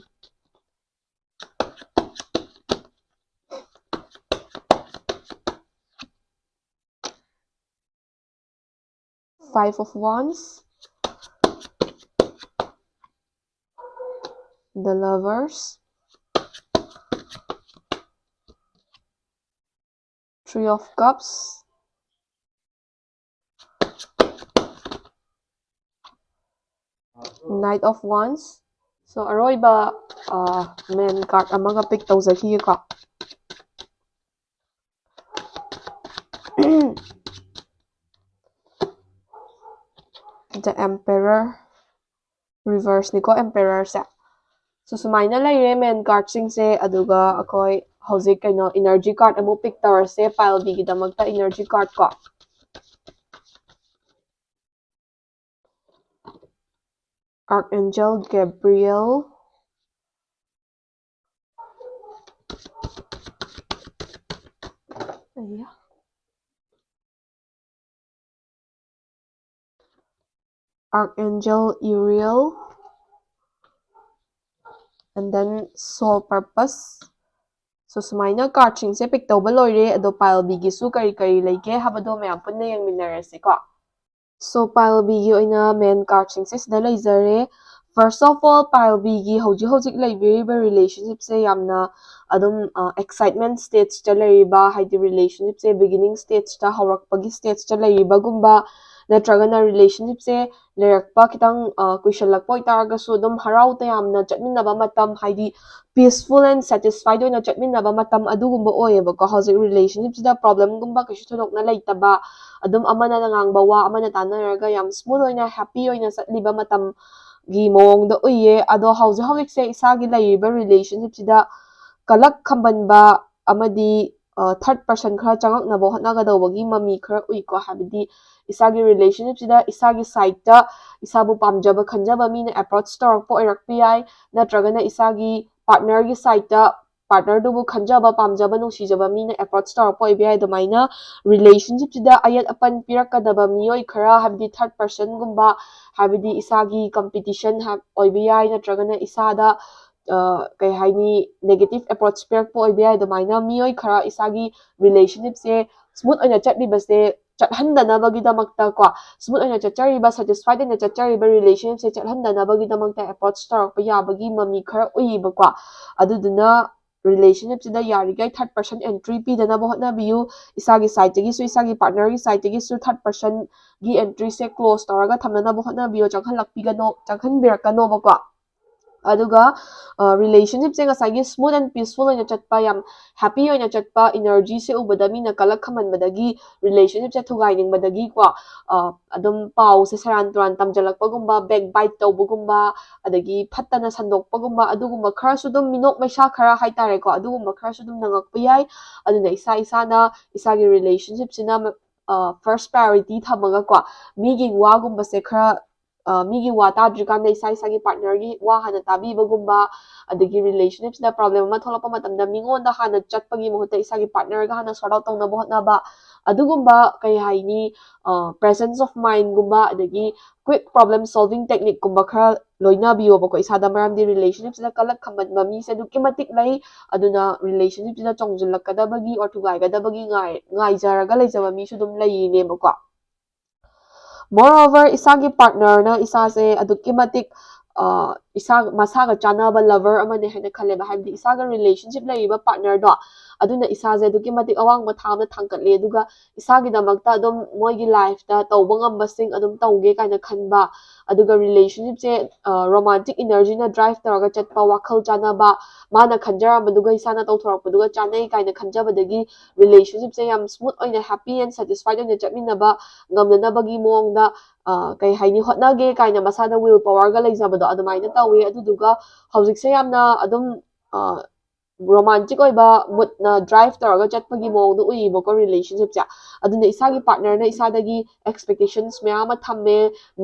Five of Wands, the Lovers, Three of Cups, Knight of Wands. So, ꯑꯔꯣꯏꯕ, ꯑ, main card ꯑꯃꯒ pick ꯇꯧꯖꯈꯤꯒꯦꯀꯣ꯫ The Emperor, reverse ꯅꯤꯀꯣ Emperor say. So, ꯁꯨꯃꯥꯏꯅ ꯂꯩꯔꯦ main card ꯁꯤꯡꯁꯦ꯫ ꯑꯗꯨꯒ ꯑꯩꯈꯣꯏ ꯍꯧꯖꯤꯛ ꯀꯩꯅꯣ energy card ꯑꯃꯨꯛ pick ꯇꯧꯔꯁꯦ, pile B ꯒꯤꯗꯃꯛꯇ energy card ꯀꯣ꯫ Archangel Gabriel. ꯑꯌꯥ꯫ Archangel Uriel, and then Soul Purpose. So, ꯁꯨꯃꯥꯏꯅ card ꯁꯤꯡꯁꯦ pick ꯇꯧꯕ ꯂꯣꯏꯔꯦ꯫ ꯑꯗꯣ pile B ꯒꯤꯁꯨ ꯀꯔꯤ ꯀꯔꯤ ꯂꯩꯒꯦ ꯍꯥꯏꯕꯗꯣ ꯃꯌꯥꯝ ꯄꯨꯟꯅ ꯌꯦꯡꯃꯤꯟꯅꯔꯁꯤꯀꯣ꯫ So, pile B ꯒꯤ ꯑꯣꯏꯅ main card ꯁꯤꯡꯁꯦ ꯁꯤꯗ ꯂꯩꯖꯔꯦ꯫ First of all, pile B ꯒꯤ ꯍꯧꯖꯤꯛ ꯍꯧꯖꯤꯛ ꯂꯩꯕꯤꯔꯤꯕ relationship ꯁꯦ ꯌꯥꯝꯅ ꯑꯗꯨꯝ, ꯑ, excitement stage ꯇ ꯂꯩꯔꯤꯕ, ꯍꯥꯏꯗꯤ relationship ꯁꯦ beginning stage ꯇ, ꯍꯧꯔꯛꯄꯒꯤ stage ꯇ ꯂꯩꯔꯤꯕꯒꯨꯝꯕ, ꯅꯠꯇ꯭ꯔꯒꯅ relationshipꯁꯦ ꯂꯩꯔꯛꯄ ꯈꯤꯇꯪ ꯀꯨꯏꯁꯜꯂꯛꯄ ꯑꯣꯏꯇꯥꯔꯒꯁꯨ ꯑꯗꯨꯝ ꯍꯔꯥꯎ ꯇꯌꯥꯝꯅ ꯆꯠꯃꯤꯟꯅꯕ ꯃꯇꯝ, ꯍꯥꯏꯗꯤ peaceful and satisfied ꯑꯣꯏꯅ ꯆꯠꯃꯤꯟꯅꯕ ꯃꯇꯝ ꯑꯗꯨꯒꯨꯝꯕ ꯑꯣꯏꯌꯦꯕꯀꯣ꯫ ꯍꯧꯖꯤꯛ relationshipꯁꯤꯗ problemꯒꯨꯝꯕ ꯀꯩꯁꯨ ꯊꯣꯏꯗꯣꯛꯅ ꯂꯩꯇꯕ, ꯑꯗꯨꯝ ꯑꯃꯅ ꯉꯥꯡꯕ ꯋꯥ ꯑꯃꯅ ꯇꯥꯟꯅꯔꯒ ꯌꯥꯝ smooth ꯑꯣꯏꯅ happy ꯑꯣꯏꯅ ꯆꯠꯂꯤꯕ ꯃꯇꯝꯒꯤ ꯃꯑꯣꯡꯗ ꯎꯏꯌꯦ꯫ ꯑꯗꯣ ꯍꯧꯖꯤꯛ ꯍꯧꯖꯤꯛꯁꯦ ꯏꯁꯥꯒꯤ ꯂꯩꯔꯤꯕ relationshipꯁꯤꯗ ꯀꯂꯛ ꯈꯝꯕꯟꯕ ꯑꯃꯗꯤ third person ꯈꯔ ꯆꯪꯉꯛꯅꯕ ꯍꯣꯠꯅꯒꯗꯧꯕꯒꯤ ꯃꯃꯤ ꯈꯔ ꯎꯏꯀꯣ꯫ ꯍꯥꯏꯕꯗꯤ ꯏꯁꯥꯒꯤ relationshipꯁꯤꯗ ꯏꯁꯥꯒꯤ sideꯇ ꯏꯁꯥꯕꯨ ꯄꯥꯝꯖꯕ ꯈꯟꯖꯕ ꯃꯤꯅ approach ꯇꯧꯔꯛꯄ ꯑꯣꯏꯔꯛꯄ ꯌꯥꯏ, ꯅꯠꯇ꯭ꯔꯒꯅ ꯏꯁꯥꯒꯤ partnerꯒꯤ sideꯇ partnerꯗꯨꯕꯨ ꯈꯟꯖꯕ, ꯄꯥꯝꯖꯕ, ꯅꯨꯡꯁꯤꯖꯕ ꯃꯤꯅ approach ꯇꯧꯔꯛꯄ ꯑꯣꯏꯕ ꯌꯥꯏ꯫ ꯑꯗꯨꯃꯥꯏꯅ relationshipꯁꯤꯗ ꯑꯌꯦꯠ ꯑꯄꯟ ꯄꯤꯔꯛꯀꯗꯕ ꯃꯤꯑꯣꯏ ꯈꯔ, ꯍꯥꯏꯕꯗꯤ third personꯒꯨꯝꯕ, ꯍꯥꯏꯕꯗꯤ ꯏꯁꯥꯒꯤ competition ꯑꯣꯏꯕ ꯌꯥꯏ, ꯅꯠꯇ꯭ꯔꯒꯅ ꯏꯁꯥꯗ ꯀꯩ ꯍꯥꯏꯅꯤ, negative approach ꯄꯤꯔꯛꯄ ꯑꯣꯏꯕ ꯌꯥꯏ꯫ ꯑꯗꯨꯃꯥꯏꯅ ꯃꯤꯑꯣꯏ ꯈꯔ ꯏꯁꯥꯒꯤ relationshipꯁꯦ smooth ꯑꯣꯏꯅ ꯆꯠꯂꯤꯕꯁꯦ ꯆꯠꯍꯟꯗꯅꯕꯒꯤꯗꯃꯛꯇ ꯀꯣ, smooth ꯑꯣꯏꯅ ꯆꯠꯆꯔꯤꯕ, satisfied ꯑꯣꯏꯅ ꯆꯠꯆꯔꯤꯕ relationshipꯁꯦ ꯆꯠꯍꯟꯗꯅꯕꯒꯤꯗꯃꯛꯇ approach ꯇꯧꯔꯛꯄ ꯌꯥꯕꯒꯤ ꯃꯃꯤ ꯈꯔ ꯎꯏꯌꯦꯕꯀꯣ꯫ ꯑꯗꯨꯗꯨꯅ relationshipꯁꯤꯗ ꯌꯥꯔꯤꯈꯩ third person entry ꯄꯤꯗꯅꯕ ꯍꯣꯠꯅꯕꯤꯌꯨ꯫ ꯏꯁꯥꯒꯤ sideꯇꯒꯤꯁꯨ, ꯏꯁꯥꯒꯤ partnerꯒꯤ sideꯇꯒꯤꯁꯨ third personꯒꯤ entryꯁꯦ close ꯇꯧꯔꯒ ꯊꯝꯅꯅꯕ ꯍꯣꯠꯅꯕꯤꯌꯨ꯫ ꯆꯪꯍꯜꯂꯛꯄꯤꯒꯅꯣ, ꯆꯪꯍꯟꯕꯤꯔꯛꯀꯅꯣꯕꯀꯣ꯫ ꯑꯗꯨꯒ relationshipꯁꯦ ꯉꯁꯥꯏꯒꯤ smooth and peaceful ꯑꯣꯏꯅ ꯆꯠꯄ, ꯌꯥꯝ happy ꯑꯣꯏꯅ ꯆꯠꯄ energyꯁꯦ ꯎꯕꯗ ꯃꯤꯅ ꯀꯂꯛ ꯈꯝꯍꯟꯕꯗꯒꯤ relationshipꯁꯦ ꯊꯨꯒꯥꯏꯅꯤꯡꯕꯗꯒꯤꯀꯣ, ꯑꯗꯨꯝ ꯄꯥꯎꯁꯦ ꯁꯦꯔꯥꯟ ꯇꯨꯔꯥꯟ ꯇꯝꯖꯜꯂꯛꯄꯒꯨꯝꯕ, backbite ꯇꯧꯕꯒꯨꯝꯕ, ꯑꯗꯒꯤ ꯐꯠꯇꯅ ꯁꯟꯗꯣꯛꯄꯒꯨꯝꯕ, ꯑꯗꯨꯒꯨꯝꯕ ꯈꯔꯁꯨ ꯑꯗꯨꯝ, ꯃꯤꯅꯣꯛ ꯃꯩꯁꯥ ꯈꯔ ꯍꯥꯏꯇꯥꯔꯦꯀꯣ, ꯑꯗꯨꯒꯨꯝꯕ ꯈꯔꯁꯨ ꯑꯗꯨꯝ ꯅꯪꯉꯛꯄ ꯌꯥꯏ꯫ ꯑꯗꯨꯅ ꯏꯁꯥ ꯏꯁꯥꯅ ꯏꯁꯥꯒꯤ relationshipꯁꯤꯅ first priority ꯊꯝꯃꯒꯀꯣ, ꯃꯤꯒꯤ ꯋꯥꯒꯨꯝꯕꯁꯦ ꯈꯔ ꯃꯤꯒꯤ ꯋꯥ ꯇꯥꯗ꯭ꯔꯤꯀꯥꯟꯗ ꯏꯁꯥ ꯏꯁꯥꯒꯤ partnerꯒꯤ ꯋꯥ ꯍꯥꯟꯅ ꯇꯥꯕꯤꯕꯒꯨꯝꯕ, ꯑꯗꯒꯤ relationshipꯁꯤꯗ problem ꯑꯃ ꯊꯣꯛꯂꯛꯄ ꯃꯇꯝꯗ ꯃꯤꯉꯣꯟꯗ ꯍꯥꯟꯅ ꯆꯠꯄꯒꯤ ꯃꯍꯨꯠꯇ ꯏꯁꯥꯒꯤ partnerꯒ ꯍꯥꯟꯅ sort out ꯇꯧꯅꯕ ꯍꯣꯠꯅꯕ, ꯑꯗꯨꯒꯨꯝꯕ, ꯀꯩ ꯍꯥꯏꯅꯤ, presence of mindꯒꯨꯝꯕ, ꯑꯗꯒꯤ quick problem solving techniqueꯀꯨꯝꯕ ꯈꯔ ꯂꯣꯏꯅꯕꯤꯌꯣꯕꯀꯣ ꯏꯁꯥꯗ꯫ ꯃꯔꯝꯗꯤ relationshipꯁꯤꯗ ꯀꯂꯛ ꯈꯝꯕꯟꯕ ꯃꯤꯁꯦ ꯑꯗꯨꯛꯀꯤ ꯃꯇꯤꯛ ꯂꯩ꯫ ꯑꯗꯨꯅ relationshipꯁꯤꯗ ꯆꯣꯡꯁꯤꯜꯂꯛꯀꯗꯕꯒꯤ or ꯊꯨꯒꯥꯏꯒꯗꯕꯒꯤ ꯉꯥꯏ-, ꯉꯥꯏꯖꯔꯒ ꯂꯩꯖꯕ ꯃꯤꯁꯨ ꯑꯗꯨꯝ ꯂꯩꯔꯤꯅꯦꯕꯀꯣ꯫ Moreover, ꯏꯁꯥꯒꯤ partnerꯅ ꯏꯁꯥꯁꯦ ꯑꯗꯨꯛꯀꯤ ꯃꯇꯤꯛ ꯏꯁꯥ, ꯃꯁꯥꯒ ꯆꯥꯟꯅꯕ lover ꯑꯃꯅꯦ ꯍꯥꯏꯅ ꯈꯜꯂꯦꯕ꯫ ꯍꯥꯏꯕꯗꯤ ꯏꯁꯥꯒ relationship ꯂꯩꯔꯤꯕ partnerꯗꯣ ꯑꯗꯨꯅ ꯏꯁꯥꯁꯦ ꯑꯗꯨꯛꯀꯤ ꯃꯇꯤꯛ ꯑꯋꯥꯡꯕ ꯊꯥꯛ ꯑꯃꯗ ꯊꯥꯡꯒꯠꯂꯦ꯫ ꯑꯗꯨꯒ ꯏꯁꯥꯒꯤꯗꯃꯛꯇ ꯑꯗꯨꯝ ꯃꯣꯏꯒꯤ ꯂꯥꯏꯐꯇ ꯇꯧꯕ ꯉꯝꯕꯁꯤꯡ ꯑꯗꯨꯝ ꯇꯧꯒꯦ ꯀꯥꯏꯅ ꯈꯟꯕ, ꯑꯗꯨꯒ ꯔꯤꯂꯦꯁꯟꯁꯤꯞꯁꯦ ꯔꯣꯃꯥꯟꯇꯤꯛ ꯏꯅꯔꯖꯤꯅ ꯗ꯭ꯔꯥꯏꯚ ꯇꯧꯔꯒ ꯆꯠꯄ, ꯋꯥꯈꯜ ꯆꯥꯟꯅꯕ, ꯃꯥꯅ ꯈꯟꯖꯔꯝꯕꯗꯨꯒ ꯏꯁꯥꯅ ꯇꯧꯊꯣꯔꯛꯄꯗꯨꯒ ꯆꯥꯟꯅꯩ ꯀꯥꯏꯅ ꯈꯟꯖꯕꯗꯒꯤ ꯔꯤꯂꯦꯁꯟꯁꯤꯞꯁꯦ ꯌꯥꯝ ꯁ꯭ꯃꯨꯠ ꯑꯣꯏꯅ, ꯍꯦꯄꯤ ꯑꯦꯟ ꯁꯦꯇꯤꯁꯐꯥꯏꯗ ꯑꯣꯏꯅ ꯆꯠꯃꯤꯟꯅꯕ ꯉꯝꯅꯅꯕꯒꯤ ꯃꯑꯣꯡꯗ, ꯑ, ꯀꯩ ꯍꯥꯏꯅꯤ, ꯍꯣꯠꯅꯒꯦ ꯀꯥꯏꯅ ꯃꯁꯥꯗ ꯋꯤꯜ ꯄꯋꯥꯔꯒ ꯂꯩꯖꯕꯗꯣ ꯑꯗꯨꯃꯥꯏꯅ ꯇꯧꯋꯤ꯫ ꯑꯗꯨꯗꯨꯒ ꯍꯧꯖꯤꯛꯁꯦ ꯌꯥꯝꯅ ꯑꯗꯨꯝ, ꯑ, ꯔꯣꯃꯥꯟꯇꯤꯛ ꯑꯣꯏꯕ ꯃꯨꯠꯅ ꯗ꯭ꯔꯥꯏꯚ ꯇꯧꯔꯒ ꯆꯠꯄꯒꯤ ꯃꯑꯣꯡꯗ ꯎꯏꯌꯦꯕꯀꯣ ꯔꯤꯂꯦꯁꯟꯁꯤꯞꯁꯦ꯫ ꯑꯗꯨꯅ ꯏꯁꯥꯒꯤ ꯄꯥꯔꯠꯅꯔꯅ ꯏꯁꯥꯗꯒꯤ ꯑꯦꯛꯁꯄꯦꯛꯇꯦꯁꯟꯁ ꯃꯌꯥꯝ ꯑꯃ ꯊꯝꯃꯦ,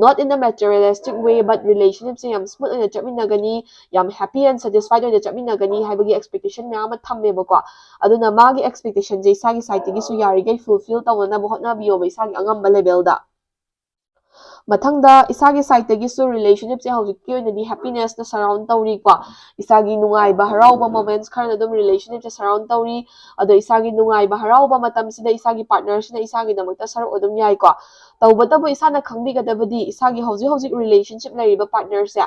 not in a materialistic way, but ꯔꯤꯂꯦꯁꯟꯁꯤꯞꯁꯦ ꯌꯥꯝ ꯁ꯭ꯃꯨꯠ ꯑꯣꯏꯅ ꯆꯠꯃꯤꯟꯅꯒꯅꯤ, ꯌꯥꯝ ꯍꯦꯄꯤ ꯑꯦꯟ ꯁꯦꯇꯤꯁꯐꯥꯏꯗ ꯑꯣꯏꯅ ꯆꯠꯃꯤꯟꯅꯒꯅꯤ ꯍꯥꯏꯕꯒꯤ ꯑꯦꯛꯁꯄꯦꯛꯇꯦꯁꯟ ꯃꯌꯥꯝ ꯑꯃ ꯊꯝꯃꯦꯕꯀꯣ꯫ ꯑꯗꯨꯅ ꯃꯥꯒꯤ ꯑꯦꯛꯁꯄꯦꯛꯇꯦꯁꯟꯁꯦ ꯏꯁꯥꯒꯤ ꯁꯥꯏꯗꯇꯒꯤꯁꯨ ꯌꯥꯔꯤꯈꯩ ꯐꯨꯜꯐꯤꯜ ꯇꯧꯅꯅꯕ ꯍꯣꯠꯅꯕꯤꯌꯣꯕ ꯏꯁꯥꯒꯤ ꯑꯉꯝꯕ ꯂꯦꯚꯦꯜꯗ꯫ ꯃꯊꯪꯗ ꯏꯁꯥꯒꯤ ꯁꯥꯏꯗꯇꯒꯤꯁꯨ ꯔꯤꯂꯦꯁꯟꯁꯤꯞꯁꯦ ꯍꯧꯖꯤꯛꯀꯤ ꯑꯣꯏꯅꯗꯤ ꯍꯦꯄꯤꯅꯦꯁꯅ ꯁꯔꯥꯎꯟ ꯇꯧꯔꯤꯀꯣ꯫ ꯏꯁꯥꯒꯤ ꯅꯨꯡꯉꯥꯏꯕ ꯍꯔꯥꯎꯕ ꯃꯣꯃꯦꯟꯠꯁ ꯈꯔꯅ ꯑꯗꯨꯝ ꯔꯤꯂꯦꯁꯟꯁꯤꯞꯁꯦ ꯁꯔꯥꯎꯟ ꯇꯧꯔꯤ꯫ ꯑꯗꯣ ꯏꯁꯥꯒꯤ ꯅꯨꯡꯉꯥꯏꯕ ꯍꯔꯥꯎꯕ ꯃꯇꯝꯁꯤꯗ ꯏꯁꯥꯒꯤ ꯄꯥꯔꯠꯅꯔꯁꯤꯅ ꯏꯁꯥꯒꯤꯗꯃꯛꯇ ꯁꯔꯨꯛ ꯑꯗꯨꯝ ꯌꯥꯏꯀꯣ꯫ ꯇꯧꯕꯇꯕꯨ ꯏꯁꯥꯅ ꯈꯪꯕꯤꯒꯗꯕꯗꯤ ꯏꯁꯥꯒꯤ ꯍꯧꯖꯤꯛ ꯍꯧꯖꯤꯛ ꯔꯤꯂꯦꯁꯟꯁꯤꯞ ꯂꯩꯔꯤꯕ ꯄꯥꯔꯠꯅꯔꯁꯦ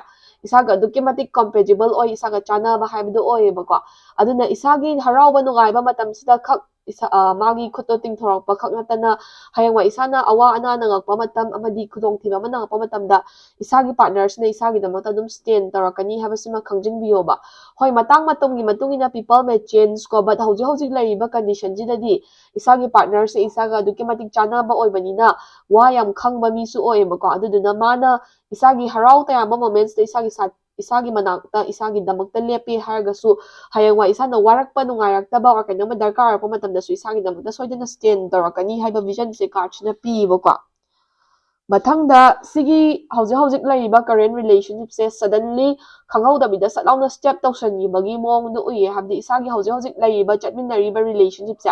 ꯏꯁꯥꯒ ꯑꯗꯨꯛꯀꯤ ꯃꯇꯤꯛ ꯀꯝꯄꯦꯇꯤꯕꯜ ꯑꯣꯏ, ꯏꯁꯥꯒ ꯆꯥꯟꯅꯕ ꯍꯥꯏꯕꯗꯨ ꯑꯣꯏꯌꯦꯕꯀꯣ꯫ ꯑꯗꯨꯅ ꯏꯁꯥꯒꯤ ꯍꯔꯥꯎꯕ ꯅꯨꯡꯉꯥꯏꯕ ꯃꯇꯝꯁꯤꯗ ꯈꯛ ꯏꯁꯥ, ꯑ, ꯃꯥꯒꯤ ꯈꯨꯠꯇꯣ ꯇꯤꯡꯊꯣꯔꯛꯄ ꯈꯛ ꯅꯠꯇꯅ ꯍꯌꯦꯡꯋꯥꯏ ꯏꯁꯥꯅ ꯑꯋꯥ ꯑꯅꯥ ꯅꯪꯉꯛꯄ ꯃꯇꯝ ꯑꯃꯗꯤ ꯈꯨꯗꯣꯡꯊꯤꯕ ꯑꯃ ꯅꯪꯉꯛꯄ ꯃꯇꯝꯗ ꯏꯁꯥꯒꯤ ꯄꯥꯔꯠꯅꯔꯁꯤꯅ ꯏꯁꯥꯒꯤꯗꯃꯛꯇ ꯑꯗꯨꯝ ꯁ꯭ꯇꯦꯟ ꯇꯧꯔꯛꯀꯅꯤ ꯍꯥꯏꯕꯁꯤꯃ ꯈꯪꯖꯤꯟꯕꯤꯌꯣꯕ꯫ ꯍꯣꯏ, ꯃꯇꯥꯡ ꯃꯇꯝꯒꯤ ꯃꯇꯨꯡ ꯏꯟꯅ people may change ꯀꯣ, but ꯍꯧꯖꯤꯛ ꯍꯧꯖꯤꯛ ꯂꯩꯔꯤꯕ ꯀꯟꯗꯤꯁꯟꯁꯤꯗꯗꯤ ꯏꯁꯥꯒꯤ ꯄꯥꯔꯠꯅꯔꯁꯦ ꯏꯁꯥꯒ ꯑꯗꯨꯛꯀꯤ ꯃꯇꯤꯛ ꯆꯥꯟꯅꯕ ꯑꯣꯏꯕꯅꯤꯅ ꯋꯥ ꯌꯥꯝ ꯈꯪꯕ ꯃꯤꯁꯨ ꯑꯣꯏꯌꯦꯕꯀꯣ꯫ ꯑꯗꯨꯗꯨꯅ ꯃꯥꯅ ꯏꯁꯥꯒꯤ ꯍꯔꯥꯎ ꯇꯌꯥꯝꯕ ꯃꯣꯃꯦꯟꯠꯁꯇ ꯏꯁꯥꯒꯤ ꯁꯥꯏꯠ, ꯏꯁꯥꯒꯤ ꯃꯅꯥꯛꯇ ꯏꯁꯥꯒꯤꯗꯃꯛꯇ ꯂꯦꯞꯄꯦ ꯍꯥꯏꯔꯒꯁꯨ ꯍꯌꯦꯡꯋꯥꯏ ꯏꯁꯥꯅ ꯋꯥꯔꯛꯄ ꯅꯨꯡꯉꯥꯏꯔꯛꯇꯕ or ꯀꯩꯅꯣꯝꯃ ꯗꯔꯀꯥꯔ ꯑꯣꯏꯔꯛꯄ ꯃꯇꯝꯗꯁꯨ ꯏꯁꯥꯒꯤꯗꯃꯛꯇ ꯁꯣꯏꯗꯅ ꯁ꯭ꯇꯦꯟ ꯇꯧꯔꯛꯀꯅꯤ ꯍꯥꯏꯕ ꯚꯤꯖꯟꯁꯦ ꯀꯥꯔꯠꯁꯤꯅ ꯄꯤꯌꯦꯕꯀꯣ꯫ ꯃꯊꯪꯗ ꯁꯤꯒꯤ ꯍꯧꯖꯤꯛ ꯍꯧꯖꯤꯛ ꯂꯩꯔꯤꯕ ꯀꯔꯦꯟ ꯔꯤꯂꯦꯁꯟꯁꯤꯞꯁꯦ ꯁꯗꯟꯂꯤ ꯈꯪꯍꯧꯗꯕꯤꯗ ꯁꯠ ꯂꯥꯎꯅ ꯁ꯭ꯇꯦꯞ ꯇꯧꯁꯟꯈꯤꯕꯒꯤ ꯃꯑꯣꯡꯗ ꯎꯏꯌꯦ꯫ ꯍꯥꯏꯕꯗꯤ ꯏꯁꯥꯒꯤ ꯍꯧꯖꯤꯛ ꯍꯧꯖꯤꯛ ꯂꯩꯔꯤꯕ ꯆꯠꯃꯤꯟꯅꯔꯤꯕ ꯔꯤꯂꯦꯁꯟꯁꯤꯞꯁꯦ,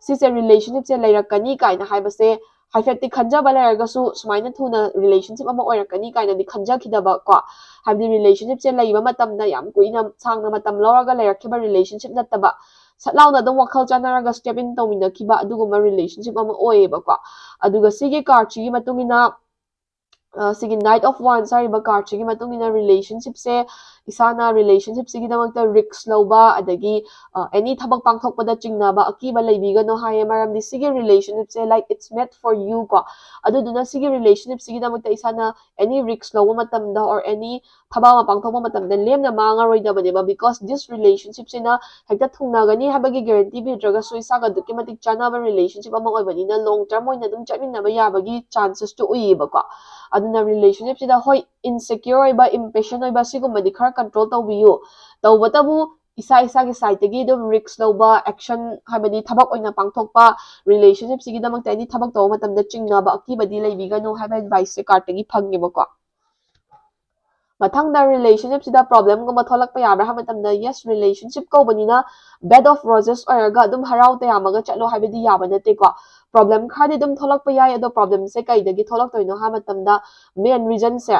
ꯁꯤꯁꯦ ꯔꯤꯂꯦꯁꯟꯁꯤꯞꯁꯦ ꯂꯩꯔꯛꯀꯅꯤ ꯀꯥꯏꯅ ꯍꯥꯏꯕꯁꯦ ꯍꯥꯏꯐꯦꯠꯇꯤ ꯈꯟꯖꯕ ꯂꯩꯔꯒꯁꯨ ꯁꯨꯃꯥꯏꯅ ꯊꯨꯅ ꯔꯤꯂꯦꯁꯟꯁꯤꯞ ꯑꯃ ꯑꯣꯏꯔꯛꯀꯅꯤ ꯀꯥꯏꯅꯗꯤ ꯈꯟꯖꯈꯤꯗꯕ ꯀꯣ꯫ ꯍꯥꯏꯕꯗꯤ ꯔꯤꯂꯦꯁꯟꯁꯤꯞꯁꯦ ꯂꯩꯕ ꯃꯇꯝꯗ ꯌꯥꯝ ꯀꯨꯏꯅ ꯁꯥꯡꯅ ꯃꯇꯝ ꯂꯧꯔꯒ ꯂꯩꯔꯛꯈꯤꯕ ꯔꯤꯂꯦꯁꯟꯁꯤꯞ ꯅꯠꯇꯕ ꯁꯠ ꯂꯥꯎꯅ ꯑꯗꯨꯝ ꯋꯥꯈꯜ ꯆꯥꯟꯅꯔꯒ ꯁ꯭ꯇꯦꯞ ꯏꯟ ꯇꯧꯃꯤꯟꯅꯈꯤꯕ ꯑꯗꯨꯒꯨꯝꯕ ꯔꯤꯂꯦꯁꯟꯁꯤꯞ ꯑꯃ ꯑꯣꯏꯌꯦꯕꯀꯣ꯫ ꯑꯗꯨꯒ ꯁꯤꯒꯤ ꯀꯥꯔꯠꯁꯤꯒꯤ ꯃꯇꯨꯡ ꯏꯟꯅ ꯑ, ꯁꯤꯒꯤ Knight of Wands ꯍꯥꯏꯔꯤꯕ card ꯁꯤꯒꯤ ꯃꯇꯨꯡ ꯏꯟꯅ relationship ꯁꯦ, ꯏꯁꯥꯅ relationship ꯁꯤꯒꯤꯗꯃꯛꯇ risk ꯂꯧꯕ, ꯑꯗꯒꯤ, ꯑ, any ꯊꯕꯛ ꯄꯥꯡꯊꯣꯛꯄꯗ ꯆꯤꯡꯅꯕ, ꯑꯀꯤꯕ ꯂꯩꯕꯤꯒꯅꯨ ꯍꯥꯏꯌꯦ꯫ ꯃꯔꯝꯗꯤ ꯁꯤꯒꯤ relationship say, like, it's meant for you ꯀꯣ꯫ ꯑꯗꯨꯗꯨꯅ ꯁꯤꯒꯤ relationship ꯁꯤꯒꯤꯗꯃꯛꯇ ꯏꯁꯥꯅ any risk ꯂꯧꯕ ꯃꯇꯝꯗ or any ꯊꯕꯛ ꯑꯃ ꯄꯥꯡꯊꯣꯛꯄ ꯃꯇꯝꯗ ꯂꯦꯝꯅ ꯃꯥꯡꯉꯔꯣꯏꯗꯕꯅꯦꯕ, because this relationship ꯁꯤꯅ ꯍꯦꯛꯇ ꯊꯨꯡꯅꯒꯅꯤ ꯍꯥꯏꯕꯒꯤ guarantee ꯄꯤꯗ꯭ꯔꯒꯁꯨ ꯏꯁꯥꯒ ꯑꯗꯨꯛꯀꯤ ꯃꯇꯤꯛ ꯆꯥꯟꯅꯕ relationship ꯑꯃ ꯑꯣꯏꯕꯅꯤꯅ long term ꯑꯣꯏꯅ ꯑꯗꯨꯝ ꯆꯠꯃꯤꯟꯅꯕ ꯌꯥꯕꯒꯤ chances ꯇꯨ ꯎꯏꯌꯦꯕꯀꯣ꯫ ꯑꯗꯨꯅ relationship ꯁꯤꯗ, ꯍꯣꯏ, insecure ꯑꯣꯏꯕ, impatient ꯑꯣꯏꯕ, ꯁꯤꯒꯨꯝꯕꯗꯤ ꯈꯔ control ꯇꯧꯕꯤꯌꯨ꯫ ꯇꯧꯕꯇꯕꯨ ꯏꯁꯥ ꯏꯁꯥꯒꯤ side ꯇꯒꯤ ꯑꯗꯨꯝ risk ꯂꯧꯕ, action ꯍꯥꯏꯕꯗꯤ ꯊꯕꯛ ꯑꯣꯏꯅ ꯄꯥꯡꯊꯣꯛꯄ, relationship ꯁꯤꯒꯤꯗꯃꯛꯇ any ꯊꯕꯛ ꯇꯧꯕ ꯃꯇꯝꯗ ꯆꯤꯡꯅꯕ, ꯑꯀꯤꯕꯗꯤ ꯂꯩꯕꯤꯒꯅꯨ ꯍꯥꯏꯕ advice ꯁꯦ card ꯇꯒꯤ ꯐꯪꯉꯦꯕꯀꯣ꯫ ꯃꯊꯪꯗ relationship ꯁꯤꯗ problem ꯒꯨꯝꯕ ꯊꯣꯛꯂꯛꯄ ꯌꯥꯕ꯭ꯔꯥ ꯍꯥꯏꯕ ꯃꯇꯝꯗ, yes, relationship ꯀꯧꯕꯅꯤꯅ bed of roses ꯑꯣꯏꯔꯒ ꯑꯗꯨꯝ ꯍꯔꯥꯎ ꯇꯌꯥꯝꯃꯒ ꯆꯠꯂꯣ ꯍꯥꯏꯕꯗꯤ ꯌꯥꯕ ꯅꯠꯇꯦꯀꯣ꯫ Problem ꯈꯔꯗꯤ ꯑꯗꯨꯝ ꯊꯣꯛꯂꯛꯄ ꯌꯥꯏ, ꯑꯗꯣ problem ꯁꯦ ꯀꯩꯗꯒꯤ ꯊꯣꯛꯂꯛꯇꯣꯏꯅꯣ ꯍꯥꯏꯕ ꯃꯇꯝꯗ, main reason ꯁꯦ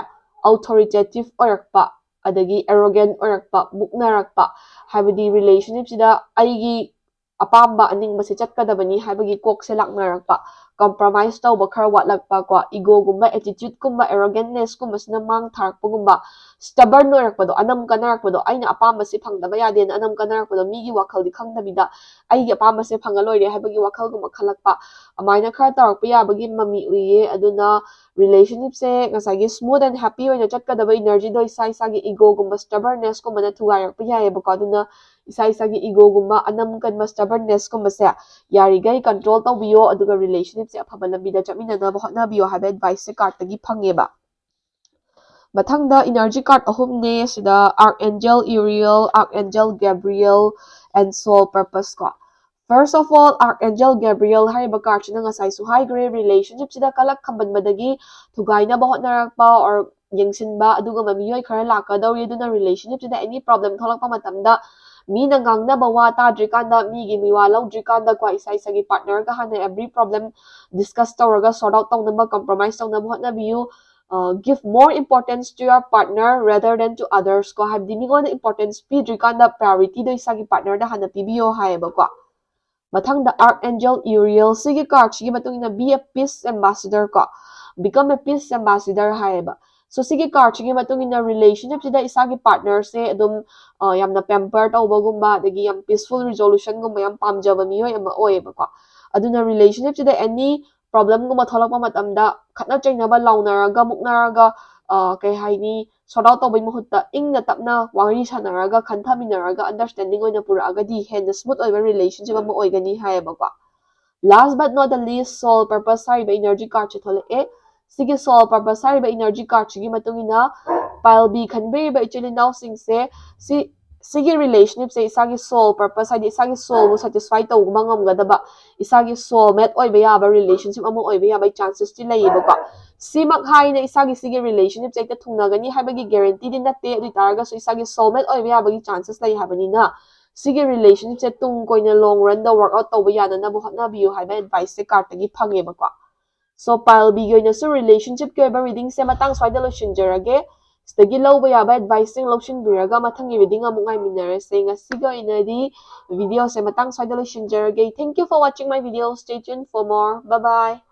authoritative ꯑꯣꯏꯔꯛꯄ, ꯑꯗꯒꯤ arrogant ꯑꯣꯏꯔꯛꯄ, ꯃꯨꯛꯅꯔꯛꯄ, ꯍꯥꯏꯕꯗꯤ relationship ꯁꯤꯗ ꯑꯩꯒꯤ ꯑꯄꯥꯝꯕ ꯑꯅꯤꯡꯕꯁꯦ ꯆꯠꯀꯗꯕꯅꯤ ꯍꯥꯏꯕꯒꯤ ꯀꯣꯛꯁꯦ ꯂꯥꯛꯅꯔꯛꯄ, compromise ꯇꯧꯕ ꯈꯔ ꯋꯥꯠꯂꯛꯄ ꯀꯣ, ego ꯒꯨꯝꯕ, attitude ꯀꯨꯝꯕ, arrogantness ꯀꯨꯝꯕꯁꯤꯅ ꯃꯥꯡ ꯊꯥꯔꯛꯄꯒꯨꯝꯕ, stubborn ꯑꯣꯏꯔꯛꯄꯗꯣ, ꯑꯅꯝ ꯀꯟꯅꯔꯛꯄꯗꯣ, ꯑꯩꯅ ꯑꯄꯥꯝꯕꯁꯦ ꯐꯪꯗꯕ ꯌꯥꯗꯦꯅ ꯑꯅꯝ ꯀꯟꯅꯔꯛꯄꯗꯣ, ꯃꯤꯒꯤ ꯋꯥꯈꯜꯗꯤ ꯈꯪꯗꯕꯤꯗ ꯑꯩꯒꯤ ꯑꯄꯥꯝꯕꯁꯦ ꯐꯪꯉ ꯂꯣꯏꯔꯦ ꯍꯥꯏꯕꯒꯤ ꯋꯥꯈꯜꯒꯨꯝꯕ ꯈꯜꯂꯛꯄ, ꯑꯗꯨꯃꯥꯏꯅ ꯈꯔ ꯇꯧꯔꯛꯄ ꯌꯥꯕꯒꯤ ꯃꯃꯤ ꯎꯏꯌꯦ꯫ ꯑꯗꯨꯅ relationship ꯁꯦ ꯉꯁꯥꯏꯒꯤ smooth and happy ꯑꯣꯏꯅ ꯆꯠꯀꯗꯕ energy ꯗꯣ ꯏꯁꯥ ꯏꯁꯥꯒꯤ ego ꯒꯨꯝꯕ, stubbornness ꯀꯨꯝꯕꯅ ꯊꯨꯒꯥꯏꯔꯛꯄ ꯌꯥꯏꯌꯦꯕꯀꯣ꯫ ꯑꯗꯨꯅ ꯏꯁꯥ ꯏꯁꯥꯒꯤ ego ꯒꯨꯝꯕ, ꯑꯅꯝ ꯀꯟꯕ, stubbornness ꯀꯨꯝꯕꯁꯦ ꯌꯥꯔꯤꯈꯩ control ꯇꯧꯕꯤꯌꯣ, ꯑꯗꯨꯒ relationship ꯁꯦ ꯑꯐꯕ ꯂꯝꯕꯤꯗ ꯆꯠꯃꯤꯟꯅꯅꯕ ꯍꯣꯠꯅꯕꯤꯌꯣ ꯍꯥꯏꯕ advice ꯁꯦ card ꯇꯒꯤ ꯐꯪꯉꯦꯕ꯫ ꯃꯊꯪꯗ energy card ꯑꯍꯨꯝꯅꯦ꯫ ꯁꯤꯗ Archangel Uriel, Archangel Gabriel, and Soul Purpose ꯀꯣ꯫ First of all, Archangel Gabriel ꯍꯥꯏꯔꯤꯕ card ꯁꯤꯅ ꯉꯁꯥꯏꯁꯨ ꯍꯥꯏꯈ꯭ꯔꯦ, relationship ꯁꯤꯗ ꯀꯂꯛ ꯈꯝꯕꯟꯕꯗꯒꯤ ꯊꯨꯒꯥꯏꯅꯕ ꯍꯣꯠꯅꯔꯛꯄ or ꯌꯦꯡꯁꯤꯟꯕ ꯑꯗꯨꯒꯨꯝꯕ ꯃꯤꯑꯣꯏ ꯈꯔ ꯂꯥꯛꯀꯗꯧꯔꯤ꯫ ꯑꯗꯨꯅ relationship ꯁꯤꯗ any problem ꯊꯣꯛꯂꯛꯄ ꯃꯇꯝꯗ ꯃꯤꯅ ꯉꯥꯡꯅꯕ ꯋꯥ ꯇꯥꯗ꯭ꯔꯤꯀꯥꯟꯗ, ꯃꯤꯒꯤ ꯃꯤꯋꯥ ꯂꯧꯗ꯭ꯔꯤꯀꯥꯟꯗꯀꯣ, ꯏꯁꯥ ꯏꯁꯥꯒꯤ partner ꯒ ꯍꯥꯟꯅ every problem discuss ꯇꯧꯔꯒ sort out ꯇꯧꯅꯕ, compromise ꯇꯧꯅꯕ ꯍꯣꯠꯅꯕꯤꯌꯨ꯫ ꯑ, give more importance to your partner rather than to others ꯀꯣ, ꯍꯥꯏꯕꯗꯤ ꯃꯤꯉꯣꯟꯗ importance ꯄꯤꯗ꯭ꯔꯤꯀꯥꯟꯗ priority ꯗꯣ ꯏꯁꯥꯒꯤ partner ꯗ ꯍꯥꯟꯅ ꯄꯤꯕꯤꯌꯣ ꯍꯥꯏꯌꯦꯕꯀꯣ꯫ ꯃꯊꯪꯗ Archangel Uriel, ꯁꯤꯒꯤ card ꯁꯤꯒꯤ ꯃꯇꯨꯡ ꯏꯟꯅ be a peace ambassador ꯀꯣ꯫ Become a peace ambassador ꯍꯥꯏꯌꯦꯕ꯫ So ꯁꯤꯒꯤ card ꯁꯤꯒꯤ ꯃꯇꯨꯡ ꯏꯟꯅ relationship ꯁꯤꯗ ꯏꯁꯥꯒꯤ partner ꯁꯦ ꯑꯗꯨꯝ ꯑ, ꯌꯥꯝꯅ pamper ꯇꯧꯕꯒꯨꯝꯕ, ꯑꯗꯒꯤ ꯌꯥꯝ peaceful resolution ꯒꯨꯝꯕ ꯌꯥꯝ ꯄꯥꯝꯖꯕ ꯃꯤꯑꯣꯏ ꯑꯃ ꯑꯣꯏꯌꯦꯕꯀꯣ꯫ ꯑꯗꯨꯅ relationship ꯁꯤꯗ any problem ꯒꯨꯝꯕ ꯊꯣꯛꯂꯛꯄ ꯃꯇꯝꯗ ꯈꯠꯅ ꯆꯩꯅꯕ, ꯂꯥꯎꯅꯔꯒ ꯃꯨꯛꯅꯔꯒ ꯑ, ꯀꯩ ꯍꯥꯏꯅꯤ, sort out ꯇꯧꯕꯩ ꯃꯍꯨꯠꯇ ꯏꯪꯅ ꯇꯞꯅ ꯋꯥꯔꯤ ꯁꯥꯟꯅꯔꯒ ꯈꯟꯊꯃꯤꯟꯅꯔꯒ understanding ꯑꯣꯏꯅ ꯄꯨꯔꯛꯑꯒꯗꯤ ꯍꯦꯟꯅ smooth ꯑꯣꯏꯕ relationship ꯑꯃ ꯑꯣꯏꯒꯅꯤ ꯍꯥꯏꯌꯦꯕꯀꯣ꯫ Last but not the least, soul purpose ꯍꯥꯏꯔꯤꯕ energy card ꯁꯦ ꯊꯣꯛꯂꯛꯑꯦ꯫ ꯁꯤꯒꯤ soul purpose ꯍꯥꯏꯔꯤꯕ energy card ꯁꯤꯒꯤ ꯃꯇꯨꯡ ꯏꯟꯅ pile B ꯈꯟꯕꯤꯔꯤꯕ ꯏꯆꯤꯜ ꯏꯅꯥꯎꯁꯤꯡꯁꯦ ꯁꯤ ꯁꯤꯒꯤ relationship ꯁꯦ ꯏꯁꯥꯒꯤ soul purpose, ꯍꯥꯏꯗꯤ ꯏꯁꯥꯒꯤ soul ꯕꯨ satisfy ꯇꯧꯕ ꯉꯝꯒꯗꯕ, ꯏꯁꯥꯒꯤ soulmate ꯑꯣꯏꯕ ꯌꯥꯕ relationship ꯑꯃ ꯑꯣꯏꯕ ꯌꯥꯕꯒꯤ chances ꯇꯤ ꯂꯩꯌꯦꯕꯀꯣ꯫ ꯁꯤꯃꯛ ꯍꯥꯏꯅ ꯏꯁꯥꯒꯤ ꯁꯤꯒꯤ relationship ꯁꯦ ꯍꯦꯛꯇ ꯊꯨꯡꯅꯒꯅꯤ ꯍꯥꯏꯕꯒꯤ guarantee ꯗꯤ ꯅꯠꯇꯦ꯫ ꯑꯗꯨ ꯑꯣꯏ ꯇꯥꯔꯒꯁꯨ ꯏꯁꯥꯒꯤ soulmate ꯑꯣꯏꯕ ꯌꯥꯕꯒꯤ chances ꯂꯩ ꯍꯥꯏꯕꯅꯤꯅ ꯁꯤꯒꯤ relationship ꯁꯦ ꯇꯨꯡ ꯀꯣꯏꯅ long run ꯗ work out ꯇꯧꯕ ꯌꯥꯅꯅꯕ ꯍꯣꯠꯅꯕꯤꯌꯨ ꯍꯥꯏꯕ advice ꯁꯦ card ꯇꯒꯤ ꯐꯪꯉꯦꯕꯀꯣ꯫ So pile B ꯒꯤ ꯑꯣꯏꯅꯁꯨ relationship ꯀꯤ ꯑꯣꯏꯕ reading ꯁꯦ ꯃꯇꯥꯡ ꯁ꯭ꯋꯥꯏꯗ ꯂꯣꯏꯁꯤꯟꯖꯔꯒꯦ꯫ ꯁꯤꯗꯒꯤ ꯂꯧꯕ ꯌꯥꯕ advice ꯁꯤꯡ ꯂꯧꯁꯤꯟꯕꯤꯔꯒ ꯃꯊꯪꯒꯤ reading ꯑꯃꯨꯛ ꯉꯥꯏꯃꯤꯟꯅꯔꯁꯦ꯫ ꯉꯁꯤꯒꯤ ꯑꯣꯏꯅꯗꯤ video ꯁꯦ ꯃꯇꯥꯡ ꯁ꯭ꯋꯥꯏꯗ ꯂꯣꯏꯁꯤꯟꯖꯔꯒꯦ꯫ Thank you for watching my video. Stay tuned for more. Bye bye.